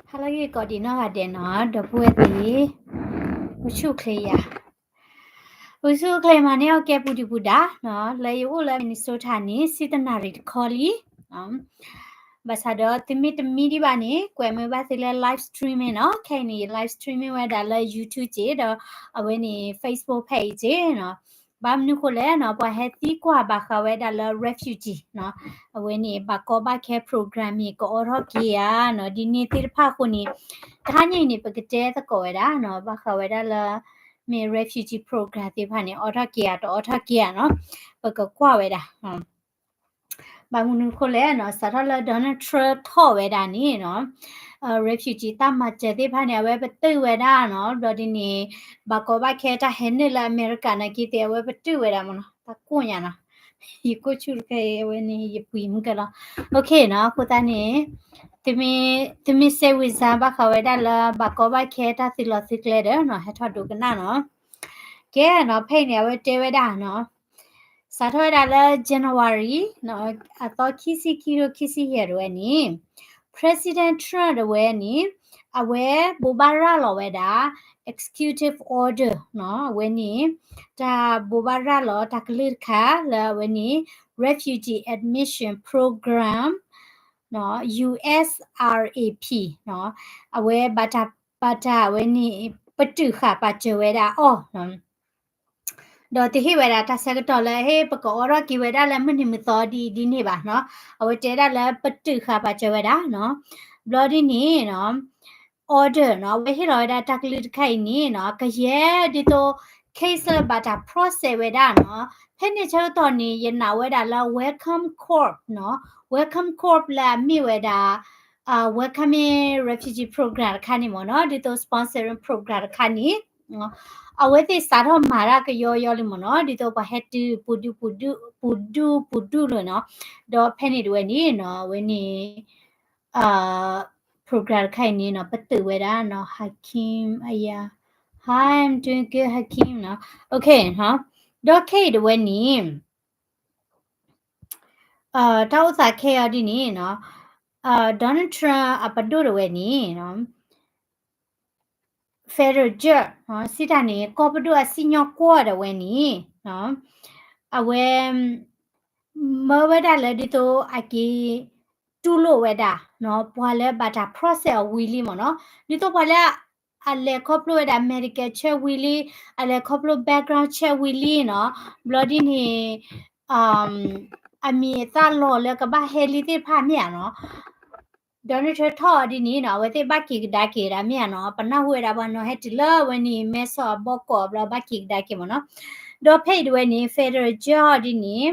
ဟါလၢအဂ့ၤကိးဒံးနီၢ်ဂၤဒဲးနီၤ ဒီပုၢ်ဝဲၢ်သ့ၣ်, အိၣ်ဆူၣ်အိၣ်ချ့ဧါ, အိၣ်ဆူၣ်အိၣ်ချ့မၤန့ၢ်အီၣ်ကဲပူၤဒုၣ်ပူၤဒါနီၤ, လၢယအိၣ်လၢ Minnesota န့ၣ် ဆံတနၣ်ရံၣ်တခီလံ ဘၣ်ဆၣ်ဒီးသုမ့ၢ်တမံဒံးဘၣ်န့ၣ် ကွဲးမုာ်ဘၣ်သုလၢ live streaming နီၤ, ခဲအံၤန့ၣ် ယ live streaming ဝဲဒၣ်လၢ YouTube က့ၤ ဒီးအဝဲန့ၣ် Facebook page က့ၤနီၤ, ဘၣ်မနုၤဃိလဲၣ်နီၤ, ပှၤဟဲသံကွၢ်ဘၣ်ဃးဝဲဒၣ်လၢ refugee နီၤ, အဝဲန့ၣ် ဘၣ်ကီဘၣ်ခဲ program မ့ၢ်ကအိးထီၣ်က့ၤဧါနီၤ, ဒ်န့ၣ်သ့ၣ်တဖၣ်အဃိန့ၣ်, တဟါညါအံၤန့ၣ် ပကတဲသကိးဝဲဒၣ်နီၤ, ဘၣ်ဃးဝဲဒၣ်လၢ မ့ၢ် refugee program သ့ၣ်တဖၣ်န့ၣ် အိးထီၣ်က့ၤဧါ တအိးထီၣ်က့ၤဧါနီၤ, ပကကွၢ်ဝဲဒၣ် ဘၣ်မနုၤအဃိလဲၣ်နီၤ, စးထီၣ်လၢ Donald Trump ထီၣ်ဝဲဒၣ်န့ၣ်နီၤ, refugee တၢ်မၤစၢၤသ့ၣ်တဖၣ်န့ၣ် အဝဲပတုာ်ဝဲဒၣ်နီၤ, ဘျီဒ်န့ၣ် ဘၣ်ကီဘၣ်ခဲတၢ်ဟဲနုာ်လၢအမဲရကၤနာ်က့သ့ၣ် အဝဲပတုာ်ဝဲဒၣ်မ့ၢ်နီၤ, တၢ်ကိၢ်ညါနီၤ, ယကိၢ်ဆူၣ်တခဲအံၤ အဝဲန့ၣ် ယပှ့ၤမုၢ်ကလီၤ, OK နီၤ, အဃိသတးန့ၣ် သုမ့ၢ်စဲးဝံၤစါဘၣ်ဃးဝဲဒၣ်လၢ ဘၣ်ကီဘၣ်ခဲတၢ်သုးလီၢ်သုးကျဲဒီးနီၤ, ဟဲထီၣ်ဒိကနၣ်နီၤ, ကဲနီၤ, ဖဲအံၤန့ၣ် အဝဲတဲဝဲဒၣ်နီၤ, စးထီၣ်ဝဲဒၣ်လၢ January အသီခံဆံခံ ခံဆံယဲၢ် တဝဲန့ၣ် President Trump တဝဲန့ၣ် အဝဲဘိးဘၣ်ရၤလီၤဝဲဒၣ် executive order နီၤ, အဝဲန့ၣ် တၢ်ဘိးဘၣ်ရၤလီၤတၢ်ကလုၢ်တခါလၢအဝဲန့ၣ် Refugee Admission Program နီၤ, USRAP နီၤ, အဝဲဘၣ်တၢ် ဘၣ်တၢ်ဝဲန့ၣ် ပတုာ်ဃာ်ပာ်စၢၤဝဲဒၣ်အီၤ ဒီးတဟ့ၣ်ဝဲဒၣ်တၢ်ဆၢကတီၢ်လၢ ဟ့ၣ်ပကအိးထီၣ်က့ၤဝဲဒၣ်လၢမုၢ်နံၤမုၢ်သီဒ်အံၤဒ်န့ၣ်ဘၣ်နီၤ, အဝဲတဲဒၣ်လၢပတုာ်ဃာ်ပာ်စၢၤဝဲဒၣ်နီၤ, ဘျီဒ်န့ၣ်နီၤ order နီၤ, အဝဲဟ့ၣ်လီၤဝဲဒၣ်တၢ်ကလုၢ်တခါအံၤန့ၣ်နီၤ, ကယဲၢ်ဒ်သိး case လၢဘၣ်တၢ် process ဝဲဒၣ်နီၤ, ဖဲန့ၣ်ဆၢကတီၢ်န့ၣ် ယနာ်ဝဲဒၣ်လၢ Welcome Corps နီၤ, Welcome Corps လၢအမ့ၢ်ဝဲဒၣ် welcoming refugee program တခါန့ၣ်မ့ၢ်နီၤ, ဒ်သိး sponsoring program တခါန့ၣ် အဝဲသ့ၣ်စးထီၣ်မၤတၢ်ကယီယီလံမ့ၢ်နီၤ, ဒ်သိးပှၤဟဲတုၤ ပူၤဒုၣ်ပူၤဒုၣ် ပူၤဒုၣ်ပူၤဒုၣ်လၢနီၤ, ဒီးဖဲန့ၣ်တဝဲန့ၣ်နီၤ, အဝဲန့ၣ် program တခါအံၤန့ၣ်နီၤ, ပတုာ်ဝဲဒၣ်နီၤ, Hakeem အယၤ, Hi, I'm doing good, Hakeem နီၤ, OK နီၤ, ဒီးခဲအံၤတဝဲန့ၣ် တၢ်အိၣ်သးခဲအံၤဒ်န့ၣ်နီၤ, Donald Trump အပဒိၣ်တဝဲန့ၣ် federal judge စံးတၢ်န့ၣ် ကီၢ်ပဒိၣ်အစံၣ်ညီၣ်ကွီၢ်တဝဲန့ၣ် အဝဲ မၢဝဲဒၣ်လၢဒ်သိးအက့ၤ တူၢ်လိာ်ဝဲဒၣ် ပှၤလၢဘၣ်တၢ် process အီၤဝံၤလံမ့ၢ်နီၤ, ဒ်သိးပှၤလၢ အလဲၤခီဖျိဝဲဒၣ် Medicare check ဝံၤလံ, အလဲၤခီဖျိ background check ဝံၤလံနီၤ, ဘျီဒ်န့ၣ် အမံၤအသၣ်လီၤလၢကဘၣ်ဟဲလံသ့ၣ်တဖၣ်မ့ၢ်ဧါနီၤ, Donald Trump ထီၣ်အီၤဒ်န့ၣ်နီၤ, အဝဲသ့ၣ်ဘၣ်က့ၤကဒါက့ၤဒၣ်မ့ၢ်ဧါနီၤ, ပနၢ်ဟူဝဲဒၣ်ပှၤနီၤဟဲတုၤလၢအဝဲန့ၣ် မဲဆီးအဘီကီးဘျီဘၣ်က့ၤကဒါက့ၤမ့ၢ်နီၤ, ဒီးဖဲအံၤတဝဲန့ၣ် federal judge အီၤဒ်န့ၣ်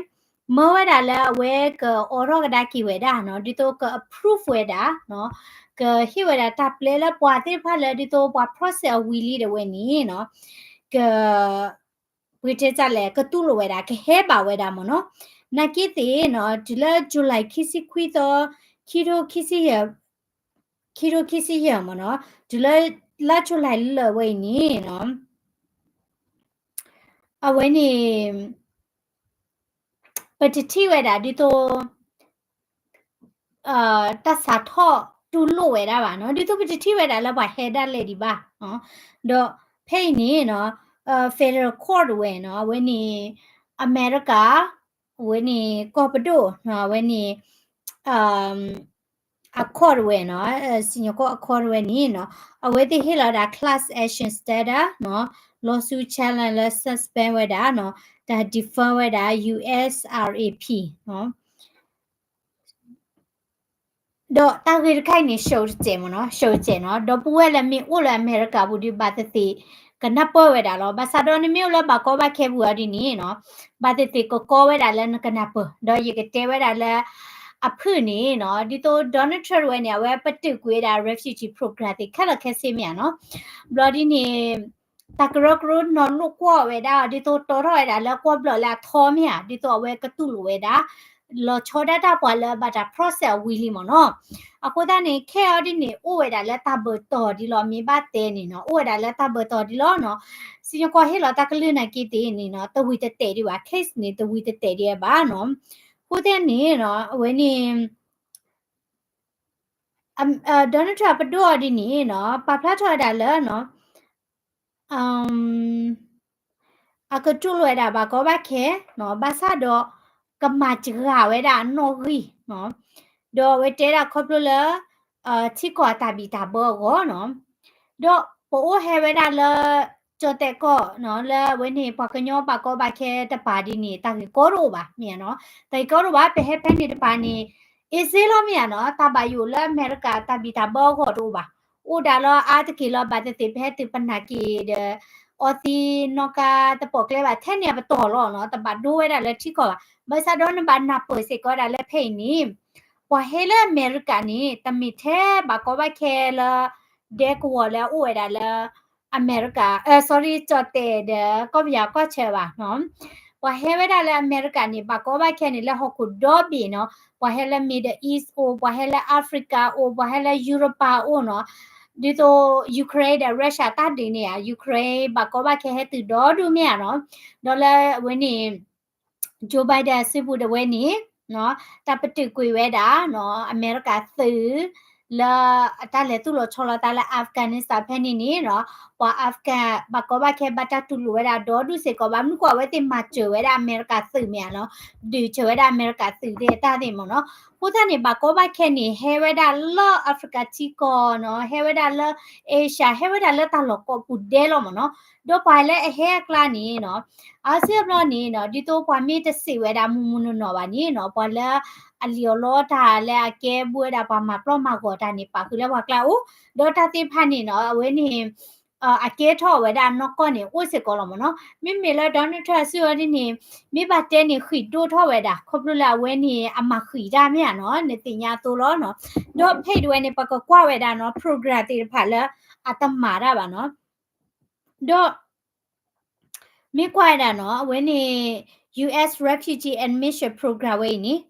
မၢဝဲဒၣ်လၢအဝဲကအိးထီၣ်ကဒါက့ၤဝဲဒၣ်နီၤ, ဒ်သိးက approve ဝဲဒၣ်နီၤ, ကဟ့ၣ်ဝဲဒၣ်တၢ်ပျဲလၢပှၤသ့ၣ်တဖၣ်လၢဒ်သိးပှၤ process အီၤဝံၤလံတဝဲန့ၣ်နီၤ, က ပကတဲလဲၣ် ကတူၢ်လိာ်ဝဲဒၣ် ကဟဲဘၣ်ဝဲဒၣ်မ့ၢ်နီၤ, နာ်က့သ့ၣ်နီၤ တုၤလၢ July ခံဆံခွံသီ ခံထိခံဆံယဲၢ် ခံထိခံဆံယဲၢ်မ့ၢ်နီၤ, တုၤလၢ လါ July လၢာ်ဝဲအံၤန့ၣ်နီၤ အဝဲန့ၣ် ပတထံၣ်ဝဲဒၣ်ဒ်သိး တၢ်စးထီၣ်တူၢ်လိာ်ဝဲဒၣ်ဘၣ်နီၤ, ဒ်သိးပတထံၣ်ဝဲဒၣ်လၢပှၤဟဲဒၣ်လဲာ်ဒံးဘၣ်, ဒီးဖဲအံၤန့ၣ်နီၤ federal court ဝဲနီၤ အဝဲန့ၣ် အမဲရကၤ အဝဲန့ၣ် ကီၢ်ပဒိၣ်နီၤ အဝဲန့ၣ် အ court ဝဲနီၤ စံၣ်ညီၣ်ကွီၢ်အ court ဝဲန့ၣ်နီၤ အဝဲသ့ၣ်ဟ့ၣ်လီၤဝဲဒၣ် class action status နီၤ lawsuit challenge လၢ suspend ဝဲဒၣ်နီၤ တၢ် defund ဝဲဒၣ် USRAP နီၤ ဒီးတၢ်ဂ့ၢ်တခါအံၤန့ၣ် ရှုပ်တစဲးမ့ၢ်နီၤ ရှုပ်တစဲးနီၤ ဒီပုၢ်ဝဲၢ်လၢမ့ၢ်အိၣ်လၢအမဲရကၤပူၤဒီး ဘၣ်သ့ၣ်သ့ၣ်ကနၢ်ပၢၢ်ဝဲဒၣ်လီၤ. ဘၣ်ဆၣ်ဒီးနမ့ၢ်အိၣ်လၢဘၣ်ကီဘၣ်ခဲပူၤအီၤဒ်န့ၣ်နီၤ ဘၣ်သ့ၣ်သ့ၣ်ကကီဝဲဒၣ်လၢနကနၢ်ပၢၢ် ဒီးယကတဲဝဲဒၣ်လၢ အဖုၣ်န့ၣ်နီၤ ဒ်သိး Donald Trump တဝဲန့ၣ် အဝဲပတုာ်ကွံာ်ဝဲဒၣ် refugee program သ့ၣ်ခဲလၢာ်ခဲဆ့မ့ၢ်ဧါနီၤ ဘျီဒ်န့ၣ် တၢ်ကရၢကရိနီၤလိာ်ကွီၢ်ဝဲဒၣ် ဒ်သိးတီထီၣ်ဝဲဒၣ်လၢကွီၢ်ဘျီၣ်လၢအထီမ့ၢ်ဧါ ဒ်သိးအဝဲကတူၢ်လိာ်ဝဲဒၣ် လီၤဆီဒၣ်တၢ်ပှၤလၢအဘၣ်တၢ် process အဝံၤလံမ့ၢ်နီၤ. အဃိသတးန့ၣ် ခဲအံၤဒ်န့ၣ် အိၣ်ဝဲဒၣ်လၢတၢ်ဘၢၣ်တီၢ်ဒ်လီၤ မ့ၢ်ဘၣ်တဲန့ၣ်နီၤ အိၣ်ဝဲဒၣ်လၢတၢ်ဘၢၣ်တီၢ်ဒ်လီၤနီၤ. စံၣ်ညီၣ်ကွီၢ်ဟ့ၣ်လီၤတၢ်ကလုၢ်နာ်က့သ့ၣ်န့ၣ်နီၤ တဝံၤတတဲာ်ဒံးဘၣ် case န့ၣ် တဝံၤတတဲာ်ဒံးဘၣ်နီၤ. အဃိသတးန့ၣ်နီၤ အဝဲန့ၣ် Donald Trump ပဒိၣ်အီၤဒ်န့ၣ်နီၤ ပာ်ဖျါထီၣ်ဝဲဒၣ်လၢနီၤ အကတူၢ်လိာ်ဝဲဒၣ်ဘၣ်ကီဘၣ်ခဲနီၤ ဘၣ်ဆၣ်ဒီး ကမၤစှၤဝဲဒၣ်အနီၣ်ဂံၢ်နီၤ ဒီးအဝဲတဲဒၣ်ခီဖျိလၢ ထံကီၢ်အတၢ်ဘံၣ်တၢ်ဘၢအဂီၢ်နီၤ ဒီးပအိၣ်ဟဲဝဲဒၣ်လၢ ကၠီၣ်တဲၣ်ကီၢ်နီၤ လၢအဝဲန့ၣ် ပှၤကညီဘၣ်ကီဘၣ်ခဲတပၤဒ်န့ၣ် တၢ်ဂ့ၢ်ကီတအိၣ်ဘၣ် မ့ၢ်ဧါနီၤ တၢ်ဂ့ၢ်ကီတအိၣ်ဘၣ် ပဟဲဖဲန့ၣ်တပၤန့ၣ် အ့စ့လီၤ မ့ၢ်ဧါနီၤ တၢ်ဘၣ်ယိၣ်လၢအမဲရကၤတၢ်ဘံၣ်တၢ်ဘၢအဂီၢ်တအိၣ်ဘၣ် အိၣ်ဒၣ်လီၤအါတက့ၢ်လီၤ ဘၣ်သ့ၣ်သ့ၣ် ပဟဲတုၤပနာ်က့ၤဒီး အီသံးနီၣ်ကါတပိာ်ကျဲဘၣ် ထဲန့ၣ်အပတီၢ်လီၤနီၤ တဘၣ်ဒိဝဲဒၣ်လၢထံကီၢ်ဘၣ် ဘၣ်ဆၣ်ဒီးနဘၣ်နၢ်ပၢၢ်စ့ၢ်ကီးဝဲဒၣ်လၢဖဲအံၤန့ၣ် ပှၤဟဲလၢအမဲရကၤန့ၣ် တမ့ၢ်ထဲဘၣ်ကီဘၣ်ခဲလၢ ဒဲကဝီၤလၢအအိၣ်ဝဲဒၣ်လၢ အမဲရကၤ sorry ကၠီၣ်တဲၣ်ဒီးကီၢ်ပယီၤကီၢ်ဆၢဘၣ်နီၤ ပှၤဟဲဝဲဒၣ်လၢအမဲရကၤန့ၣ် ဘၣ်ကီဘၣ်ခဲန့ၣ် လၢဟီၣ်ခိၣ်ဒီဘ့ၣ်နီၤ ပှၤဟဲလၢ Middle East အိၣ် ပှၤဟဲလၢ Africa အိၣ် ပှၤဟဲလၢ Europa အိၣ်နီၤ ဒ်သိး Ukraine ဒီး Russia တၢ်ဒုးန့ၣ်ဧါ Ukraine ဘၣ်ကီဘၣ်ခဲဟဲတုၤဒီဒူၣ်မ့ၢ်ဧါနီၤ ဒီးလၢအဝဲန့ၣ် Joe Biden အစုပူၤဒၣ်ဝဲန့ၣ် တၢ်ပတုာ်ကွံာ်ဝဲဒၣ် အမဲရကၤသုး လၢအတၢ်လဲၤသူၣ်လီၤဆီလီၤသးလၢ Afghanistan ဖဲန့ၣ်န့ၣ်နီၤ ပှၤ Afghan ဘၣ်ကီဘၣ်ခဲဘၣ်တၢ်တူၢ်လိာ်ဝဲဒၣ်ဒီဒူၣ်စ့ၢ်ကီး ဘၣ်မနုၤဃိအဝဲသ့ၣ်မၤစၢၤဝဲဒၣ်အမဲရကၤသုးမ့ၢ်ဧါနီၤ ဒုးစၢၤဝဲဒၣ်အမဲရကၤသုးသ့ၣ်တၢ်သ့ၣ်မ့ၢ်နီၤ အဃိသတးန့ၣ် ဘၣ်ကီဘၣ်ခဲန့ၣ် ဟဲဝဲဒၣ်လၢ Africa ထံကီၢ်နီၤ ဟဲဝဲဒၣ်လၢ Asia ဟဲဝဲဒၣ်လၢတၢ်လီၢ်ကိးပူၤဒဲလီၤမ့ၢ်နီၤ ဒီးပှၤလၢအဟဲအကျါန့ၣ်နီၤ အါစုအဘျီန့ၣ်နီၤ ဒ်သိးပှၤမ့ၢ်တစံးဝဲဒၣ်မုၢ်မုၢ်နီၢ်နီၢ်ဘၣ်န့ၣ်နီၤ ပှၤလၢအလံၣ်အီၣ်လီတၢ်လၢအကဲဘှီဝဲဒၣ်ပှၤမၤပျီမၤဂီၤတၢ်န့ၣ် ပာ်ဃုာ်လၢပှၤကျါအိၣ် ဒီးတၢ်သ့ၣ်တဖၣ်န့ၣ်နီၤ အဝဲန့ၣ် အကဲထီၣ်ဝဲဒၣ်နီၢ်ကီၢ်န့ၣ် အိၣ်စ့ၢ်ကီးလီၤမ့ၢ်နီၤ မ့မ့ၢ်လၢ Donald Trump အစုအီၤဒ်န့ၣ် မ့ၢ်ဘၣ်တဲန့ၣ် ဃံးဒိၣ်ထီၣ်ဝဲဒၣ် ခီဖျိလၢအဝဲန့ၣ် အမၤဃံးတၢ်မ့ၢ်ဧါနီၤ နသ့ၣ်ညါအသိးလီၤနီၤ ဒီးဖဲအံၤဒၣ်ဝဲန့ၣ် ပကကွၢ်ဝဲဒၣ်နီၤ program သ့ၣ်တဖၣ်လၢအတမၤတၢ်ဘၣ်နီၤ ဒီး မ့ၢ်ကွၢ်ဝဲဒၣ်နီၤ အဝဲန့ၣ် US Refugee Admission Program ဝဲအံၤန့ၣ်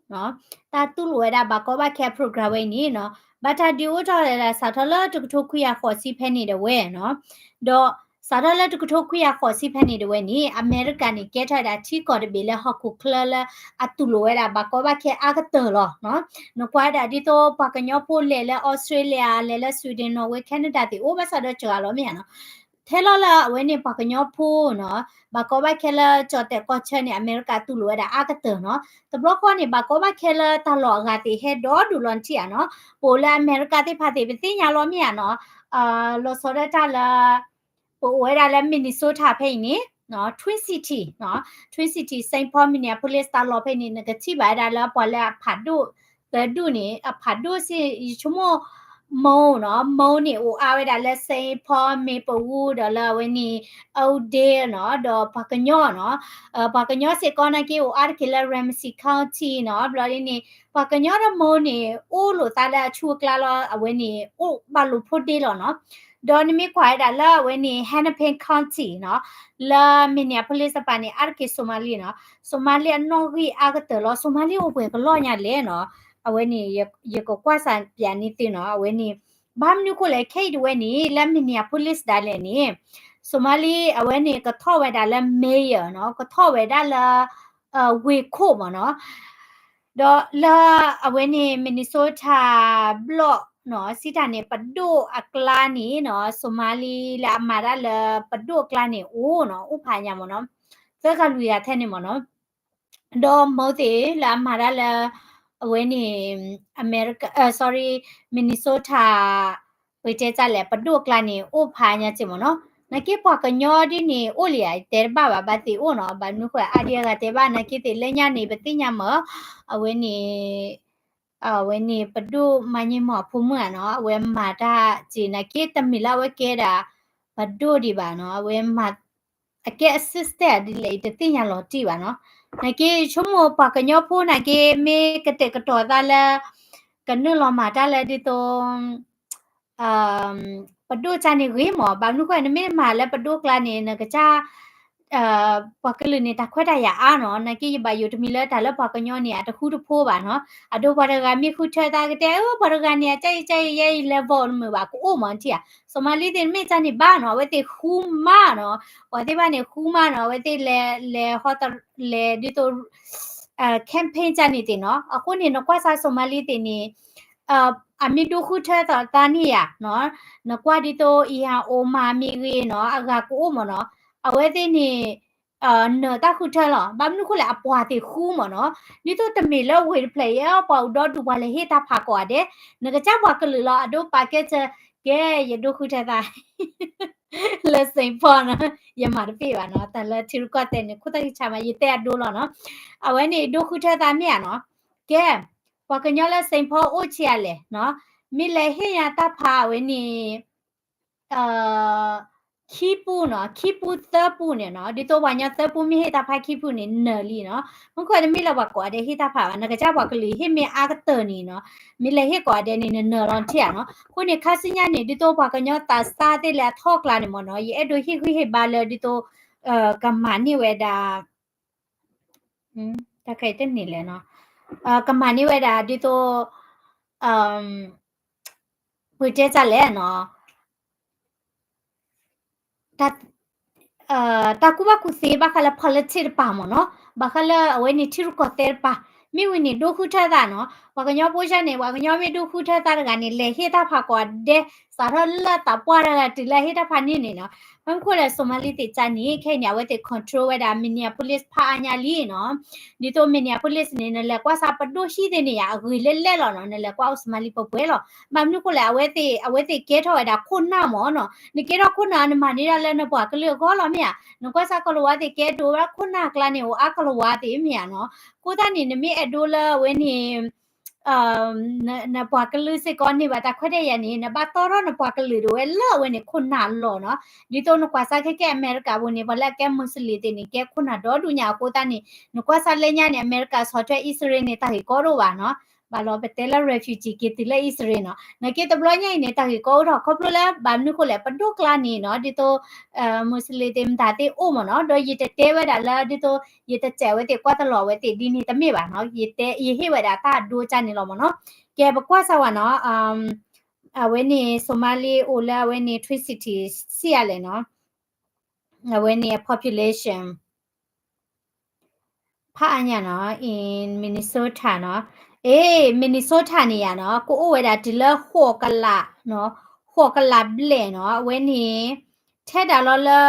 တၢ်တူၢ်လိာ်ဝဲဒၣ်ဘၣ်ကီဘၣ်ခဲ program ဝဲအံၤန့ၣ်နီၤ ဘၣ်တၢ်ဒုးအိၣ်ထီၣ်ဝဲဒၣ်စးထီၣ်လၢတကထိခွံကယၤဃိးဆံဖဲန့ၣ်ဒၣ်ဝဲနီၤ ဒီးစးထီၣ်လၢတကထိခွံကယၤဃိးဆံဖဲန့ၣ်ဒၣ်ဝဲန့ၣ် အမဲရကၤန့ၣ် ကဲထီၣ်ဝဲဒၣ်ထံကီၢ်တဘ့ၣ်လၢဟီၣ်ခိၣ်ချၢလၢအတူၢ်လိာ်ဝဲဒၣ်ဘၣ်ကီဘၣ်ခဲအါကတၢၢ်လီၤနီၤ နကွၢ်ဝဲဒၣ်ဒ်သိးပှၤကညီဖိလဲၤလၢ Australia လဲၤလၢ Sweden Norway Canada သ့ၣ်အိၣ်ဘၣ်ဆၣ်ဒီးစှၤလီၤမ့ၢ်ဧါနီၤ ထဲလီၤလၢအဝဲန့ၣ်ပှၤကညီဖိနီၤ ဘၣ်ကီဘၣ်ခဲလၢကၠီၣ်တဲၣ်ကီၢ်ဆၢန့ၣ် အမဲရကၤတူၢ်လိာ်ဝဲဒၣ်အါကတၢၢ်နီၤ တဘျီဃီန့ၣ် ဘၣ်ကီဘၣ်ခဲလၢတၢ်လီၢ်အဂၤသ့ၣ်ဟဲဒီဒူၣ်လီၤနထံၣ်ဧါနီၤ ပအိၣ်လၢအမဲရကၤသ့ၣ်တဖၣ်သ့ၣ် ပသ့ၣ်ညါလီၤမ့ၢ်ဧါနီၤ လီၤဆီဒၣ်တၢ်လၢ ပအိၣ်ဝဲဒၣ်လၢ Minnesota ဖဲအံၤန့ၣ် Twin City နီၤ Twin City Saint Paul Minneapolis တၢ်လီၢ်ဖဲန့ၣ် နကထံၣ်ဘၣ်ဝဲဒၣ်လၢပှၤလၢအဖးဒိၣ်သၢဒူၣ်န့ၣ် အဖးဒိၣ်စ့ၢ် ယဆိကမိၣ် မိၢ်နီၤ မိၢ်န့ၣ်အိၣ်အါဝဲဒၣ်လၢ Saint Paul Maplewood ဒီးလၢအဝဲန့ၣ် Oakdale နီၤ ဒီးပှၤကညီနီၤ ပှၤကညီစ့ၢ်ကီးနာ်က့ အိၣ်အါတက့ၢ်လၢ Ramsey County နီၤ ဘျီဒ်န့ၣ် ပှၤကညီဒီးမိၢ်န့ၣ် အိၣ်လိာ်သးလၢအဆူၣ်အကျါလီၤ အဝဲန့ၣ် အိၣ်ဘၣ်လိာ်ဖိဒ့လီၤနီၤ ဒီးနမ့ၢ်ကွၢ်ဝဲဒၣ်လၢအဝဲန့ၣ် Hennepin County နီၤ လၢ Minneapolis တပၤန့ၣ် အါတက့ၢ် Somali နီၤ Somali အနီၣ်ဂံၢ်အါကတၢၢ်လီၤ Somali အိၣ်ပှဲၤကလီၢ်ညါလဲၣ်နီၤ အဝဲန့ၣ် ယကကွၢ်စၢ်ပၠးန့ၢ်သုနီၤ အဝဲန့ၣ် ဘၣ်မနုၤဃိလဲၣ် ခဲအံၤဒၣ်ဝဲန့ၣ် လၢ Minneapolis ဒၣ်လဲာ်န့ၣ် Somali အဝဲန့ၣ် ကထီၣ်ဝဲဒၣ်လၢ mayor နီၤ ကထီၣ်ဝဲဒၣ်လၢ ဝ့ၢ်ခိၣ်မ့ၢ်နီၤ ဒီးလၢအဝဲန့ၣ် Minnesota ဘျီၣ်နီၤ စံးတၢ်န့ၣ် ပဒိၣ်အကျါန့ၣ်နီၤ Somali လၢအမၤတၢ်လၢ ပဒိၣ်အကျါန့ၣ် အိၣ်နီၤ အိၣ်ဖးညါမ့ၢ်နီၤ သၢဂၤလွံၢ်ဂၤထဲန့ၣ်မ့ၢ်နီၤ ဒီးမိၢ်သ့ၣ်လၢအမၤတၢ်လၢ အဝဲန့ၣ် America, sorry, Minnesota ပတဲတၢ်လဲၣ် ပဒိၣ်အကျါန့ၣ် အိၣ်ဖးညါစ့ၢ်မ့ၢ်နီၤ နာ်က့ပှၤကညီဒ်န့ၣ် အိၣ်လံဧါ တဲတဘၣ်ဘၣ် ဘၣ်သ့ၣ်အိၣ်နီၤ ဘၣ်မနုၤဃိ အါဒံအါဂၤတဲဘၣ် နာ်က့သ့ၣ်လၢညါန့ၣ် ပသ့ၣ်ညါမ့ၢ် အဝဲန့ၣ် အဝဲန့ၣ် ပဒိၣ်မၤန့ၢ်မ့ၢ်အဖိမုၣ်ဧါနီၤ အဝဲမၤတၢ်စ့ၢ် နာ်က့တမ့ၢ်လၢအဝဲကဲဒၣ် ပဒိၣ်ဒံးဘၣ်နီၤ အဝဲမၤ အကဲ assistant ဒ်လဲၣ် ယတသ့ၣ်ညါလီၤတံၢ်ဘၣ်နီၤ နာ်က့ဆိကမိၣ်ပှၤကညီဖိနာ်က့ မ့ၢ်ကတဲာ်ကတီၤသးလၢ ကနုာ်လီၤမၤတၢ်လၢဒ်သိး ပဒိၣ်တၢ်န့ၣ်ဂ့ၤမ့ၢ် ဘၣ်မနုၤဃိ နမ့ၢ်မၤလၢပဒိၣ်ကျါန့ၣ် နကစၢ် ပှၤကလုာ်န့ၣ် တၢ်ခွဲးတၢ်ယာ်အါနီၤ နာ်က့ယဘၣ်ယိၣ်တမံၤလၢတၢ်လၢပှၤကညီန့ၣ် အတဃူတဖိးဘၣ်နီၤ အဒိပှၤတဂၤမ့ၢ်ဃုထၢသးကတဲ အၢ ပှၤတဂၤန့ၣ် အကၢ်အံၤကၢ်အံၤယဲအံၤ level နမုာ်ဘၣ် ကအိၣ်မ့ၢ်ထံၣ်ဧါ Somali သ့ၣ်မ့ၢ်တၢ်န့ၣ်ဘၣ်နီၤ အဝဲသ့ၣ်ဃူမးနီၤ ပှၤသ့ၣ်တဖၣ်န့ၣ် ဃူမးနီၤ အဝဲသ့ၣ်လဲၤ လဲၤဟီ လဲၤဒ်သိး campaign တၢ်န့ၣ်သ့ၣ်နီၤ အဃိန့ၣ် နကွၢ်စၢ် Somali သ့ၣ်န့ၣ် အမ့ၢ်ဒိဃုထၢသးန့ၣ်ယၤနီၤ, နကွၢ်ဒ်သိး Ilhan Omar မ့ၢ်ဂ့ၤနီၤ, အဂၤကအိၣ်မ့ၢ်နီၤ, အဝဲသ့ၣ်န့ၣ် နၢၤတၢ်ဃုထၢလီၤ. ဘၣ်မနုၤဃိလဲၣ် အပှၤသ့ၣ်ဃုမ့ၢ်နီၤ, ဒ်သိးတမ့ၢ်လၢဝ့ၢ်တဖျၢၣ်အံၤ ပှၤအိၣ်ဒီဒူၣ် ပှၤလဲၤဟ့ၣ်တၢ်ဖးကိးဂၤဒဲး, နကစၢ်ပှၤကလုာ်လီၤ အဒိပာ်ကဲစၢၤ, ကဲ ယဒိဃုထၢသး လၢ Saint Paul နီၤ, ယမၤတပ့ၢ်ဘၣ်နီၤ, တၢ်လၢထံရူၢ်ကီၢ်သဲးန့ၣ် ခိၣ်သၣ်ကဆါမး ယတဲအဒိလီၤနီၤ, အဝဲန့ၣ်ဒိဃုထၢသးမ့ၢ်ဧါနီၤ, ကဲ ပှၤကညီလၢ Saint Paul အိၣ်ဆံးအါလဲၣ်နီၤ, မ့ၢ်လဲၤဟ့ၣ်ညါတၢ်ဖးအဝဲန့ၣ် ခံပူၤနီၤ, ခံပူၤသၢပူၤန့ၣ်နီၤ, ဒ်သိးပှၤကညီသၢပူၤမ့ၢ်ဟ့ၣ်တၢ်ဖးခံပူၤန့ၣ် နၢၤလံနီၤ, မ့ၢ်ခိၣ်တမ့ၢ်လၢပှၤကိးဂၤဒဲးဟ့ၣ်တၢ်ဖးဘၣ်, နကစၢ်ပှၤကလုာ်ဟ့ၣ်မ့ၢ်အါကတၢၢ်န့ၣ်နီၤ, မ့ၢ်လဲၤဟ့ၣ်ကိးဂၤဒဲးန့ၣ် နနၢၤလီၤထံၣ်ဧါနီၤ, အဃိန့ၣ် ခါဆူညါန့ၣ် ဒ်သိးပှၤကညီသးစၢ်သ့ၣ်လဲၤအထီၣ်ကျါန့ၣ်မ့ၢ်နီၤ, ယအဲၣ်ဒိးဟ့ၣ်ဂံၢ်ဟ့ၣ်ဘါလၢဒ်သိး ကမၤန့ၢ်ဝဲဒၣ် တၢ်ခဲအံၤတန့ၢ်လဲၣ်နီၤ, ကမၤန့ၢ်ဝဲဒၣ်ဒ်သိး ပတဲတၢ်လဲၣ်နီၤ, တၢ်ကူၣ်ဘၣ်ကူၣ်သ့ဘၣ်ဃးလၢ politics တပၤမ့ၢ်နီၤ, ဘၣ်ဃးလၢအဝဲန့ၣ်ထံရူၢ်ကီၢ်သဲးတပၤ, မ့ၢ်ဝံၤန့ၣ် ဒိဃုထၢသးနီၤ, ပှၤကညီဖိဆၢန့ၣ် ပှၤကညီမ့ၢ်ဒိဃုထၢသးတဂၤန့ၣ် လဲၤဟ့ၣ်တၢ်ဖးကိးဂၤဒဲး, စးထီၣ်လၢသးပှၢ်တဂၤတုၤလၢဟ့ၣ်တၢ်ဖးန့ၣ်န့ၣ်နီၤ, မ့ၢ်မ့ၢ်ခိၣ်လဲၣ် Somali သ့ၣ်တဖၣ်န့ၣ် ခဲအံၤန့ၣ် အဝဲသ့ၣ် control ဝဲဒၣ် Minneapolis ဖးအါညါလံနီၤ, ဒ်သိး Minneapolis န့ၣ် နလဲၤကွၢ်စးပဒိၣ်ဟံၣ်သ့ၣ်န့ၣ်ယါ အဂ့ၤလဲၣ်လဲၣ်လီၤနီၤ, နလဲၤကွၢ်အိၣ် Somali ပှဲၤပှဲၤလီၤ, ဘၣ်မနုၤဃိလဲၣ် အဝဲသ့ၣ် အဝဲသ့ၣ်ကဲထီၣ်ဝဲဒၣ်ခိၣ်နၢ်မ့ၢ်နီၤ, နကဲထီၣ်ခိၣ်နၢ် နမၤန့ၢ်ဒၣ်လၢနပှၤကလုာ်အဂီၢ်လီၤမ့ၢ်ဧါ, နကွၢ်စးကီၤလၤဝါသ့ၣ်ကဲဒိးဝဲဒၣ်ခိၣ်နၢ်အကျါန့ၣ် အိၣ်အါကီၤလၤဝါသ့ၣ်မ့ၢ်ဧါနီၤ, အဃိသတးန့ၣ် နမ့ၢ်အဲၣ်ဒိးလၢအဝဲန့ၣ် နပှၤကလုာ်စ့ၢ်ကီးန့ၢ်ဘၣ်တၢ်ခွဲးတၢ်ယာ်န့ၣ် နဘၣ်တီထီၣ်နပှၤကလုာ်ဒိၣ်ဝဲလၢအဝဲန့ၣ်ခိၣ်နၢ်အလီၢ်နီၤ, ဒ်သိးနကွၢ်စးခဲကဲအမဲရကၤပူၤန့ၣ် ပှၤလၢအကဲ Muslim သ့ၣ်န့ၣ် ကဲခိၣ်နၢ်ဒီဒူၣ်ညါအဃိသတးန့ၣ် နကွၢ်စးလၢညါန့ၣ် အမဲရကၤဆီၣ်ထွဲအံၣ်စရ့လးန့ၣ် တၢ်ဂ့ၢ်ကီတအိၣ်ဘၣ်နီၤ, ဘၣ်လီၤပတဲလၢ refugee က့ၤတုၤလၢအံၣ်စရ့လးနီၤ, နာ်က့တဘျီညါအံၤန့ၣ် တၢ်ဂ့ၢ်ကီအိၣ်ထီၣ်ခီဖျိလၢ ဘၣ်မနုၤဃိလဲၣ် ပဒိၣ်ကျါန့ၣ်နီၤ ဒ်သိး Muslim သ့ၣ်မတၤသ့ၣ်အိၣ်မ့ၢ်နီၤ, ဒီးယတတဲဝဲဒၣ်လၢဒ်သိး ယတစဲးအဝဲသ့ၣ်ကွၢ်တလီၤအဝဲသ့ၣ်ဒ်န့ၣ်တမ့ၢ်ဘၣ်နီၤ, ယဟ့ၣ်ဝဲဒၣ်တၢ်အဒိကၢ်န့ၣ်လီၤမ့ၢ်နီၤ, ကဲပကွၢ်စၢ်ဝဲနီၤ, အဝဲန့ၣ် Somali အိၣ်လၢအဝဲန့ၣ် Twin City ဆံးအါလဲၣ်နီၤ, အဝဲန့ၣ် population ဖးအါညါနီၤ in Minnesota နီၤ, အ့ Minnesota န့ၣ်ယါနီၤ ကအိၣ်ဝဲဒၣ်တုၤလၢ ဃိးကလး ဃိးကလးဘျဲၣ်နီၤ, အဝဲန့ၣ် ထဲဒၣ်လီၤလၢ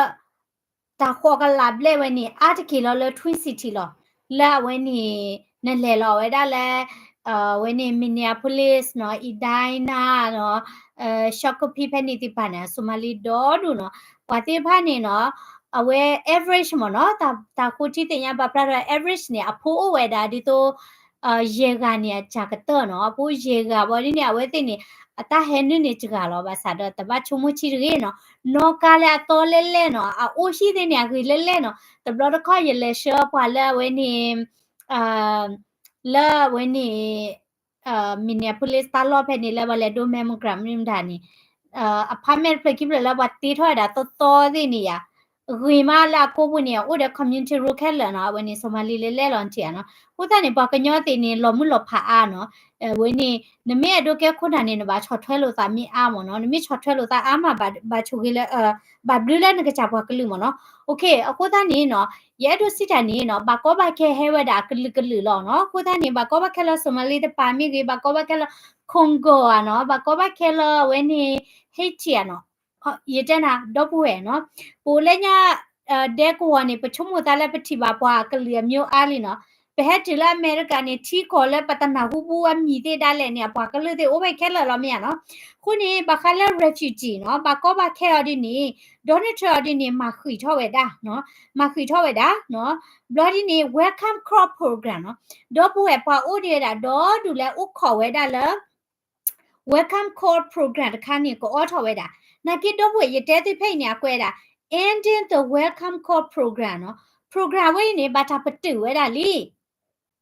တၢ်ဃိးကလးဘျဲၣ်ဝဲန့ၣ် အါတက့ၢ်လီၤလၢ Twin City လီၤ, လၢအဝဲန့ၣ် နလဲၤလီၤဝဲဒၣ်လၢ အဝဲန့ၣ် Minneapolis နီၤ Edina နီၤ Shakopee ဖဲန့ၣ်သ့ၣ်တဖၣ်န့ၣ် Somali ဒီဒူၣ်နီၤ, ပှၤသ့ၣ်တဖၣ်န့ၣ်နီၤ အဝဲ average မ့ၢ်နီၤ, တၢ်ဃိထံသ့ၣ်ညါဘၣ်ဖျါထီၣ် average န့ၣ် အဖိအိၣ်ဝဲဒၣ်ဒ်သိး ယဲၢ်ဂၤန့ၣ်အစှၤကတၢၢ်နီၤ, အဖိယဲၢ်ဂၤဘၣ်ဒ်န့ၣ် အဝဲသ့ၣ်န့ၣ် အတၢ်ဟဲနုာ်န့ၣ်တဂၤလီၤ, ဘၣ်ဆၣ်ဒီးတဘၣ်ဆိကမိၣ်ဆံးတဂ့ၤနီၤ, နီၣ်ကါလၢအသီလဲၣ်လဲၣ်နီၤ, အအိၣ်ဟံၣ်သ့ၣ်န့ၣ် အဂ့ၤလဲၣ်လဲၣ်နီၤ, တဘျီတခီၣ်ယလဲၤဆှၢပှၤလၢအဝဲန့ၣ် လၢအဝဲန့ၣ် Minneapolis တၢ်လီၢ်ဖဲန့ၣ် လၢပှၤလဲၤဒိ mammogram မ့ၢ်မတၤန့ၣ် အဖါမဲာ်တဖျၢၣ်ခံဖျၢၣ်လၢပှၤတ့ထီၣ်ဝဲဒၣ်သီသီသ့ၣ်န့ၣ်ယါ, ဂ့ၤမးလၢအကိာ်ပူၤန့ၣ် အိၣ်ဒီး community room ခဲလၢာ်နီၤ, အဝဲန့ၣ် Somali လဲၤလဲၣ်လီၤထံဧါနီၤ, အဃိသတးန့ၣ် ပှၤကညီသ့ၣ်န့ၣ် လီၤမုၢ်လီၤဖးအါနီၤ, အဝဲန့ၣ် နမ့ၢ်အဲၣ်ဒိးကဲခိၣ်နၢ်န့ၣ် နဘၣ်ဆီၣ်ထွဲလိာ်သးမ့ၢ်အါမ့ၢ်နီၤ, နမ့ၢ်ဆီၣ်ထွဲလိာ်သးအါမး ဘၣ်ဆိၣ်ဂ့ၤလၢ ဘၣ်ဘျုးလၢနကစၢ်ပှၤကလုာ်မ့ၢ်နီၤ, အဃိသတးန့ၣ်နီၤ ယအဲၣ်ဒိးစံးတၢ်န့ၣ်နီၤ ဘၣ်ကီဘၣ်ခဲဟဲဝဲဒၣ်အကလုာ်ကလုာ်လီၤနီၤ, အဃိသတးန့ၣ် ဘၣ်ကီဘၣ်ခဲလၢ Somali တပၤမ့ၢ်ဂ့ၤ, ဘၣ်ကီဘၣ်ခဲလၢ Congo ဧါနီၤ, ဘၣ်ကီဘၣ်ခဲလၢအဝဲန့ၣ် Haiti ဧါနီၤ, ယတဲနၤ ဒီပုၢ်ဝဲၢ်နီၤ, ပအိၣ်လၢညါ ဒဲကဝီၤန့ၣ် ပဆိကမိၣ်သးလၢပထံၣ်ဘၣ်ပှၤကလုာ်အမျိုးအါလံနီၤ, ပဟဲတုၤလၢအမဲရကၤန့ၣ် ထံကီၢ်လၢပတနၢ်ဟူဘူးအမံၤသ့ၣ်ဒၣ်လဲာ်န့ၣ် အပှၤကလုာ်သ့ၣ်အိၣ်ဝဲခဲလၢာ်လီၤမ့ၢ်ဧါနီၤ, အဃိန့ၣ် ဘၣ်ဃးလၢ refugee နီၤ ဘၣ်ကီဘၣ်ခဲအီၤဒ်န့ၣ် Donald Trump အီၤဒ်န့ၣ် မၤဃံးထီၣ်ဝဲဒၣ် မၤဃံးထီၣ်ဝဲဒၣ် ဘျီဒ်န့ၣ် Welcome Call Program နီၤ, ဒီပုၢ်ဝဲၢ်ပှၤအိၣ်ဒံးဝဲဒၣ်ဒီဒူၣ်လၢအိၣ်ခိးဝဲဒၣ်လၢ Welcome Call Program တခါန့ၣ် ကအိးထီၣ်ဝဲဒၣ်, နာ်က့ဒီပုၢ်ဝဲၢ် ယတဲသုဖဲအံၤန့ၣ် အကွဲးဒၣ် Ending the Welcome Call Program နီၤ, program ဝဲအံၤန့ၣ် ဘၣ်တၢ်ပတုာ်ဝဲဒၣ်လံ.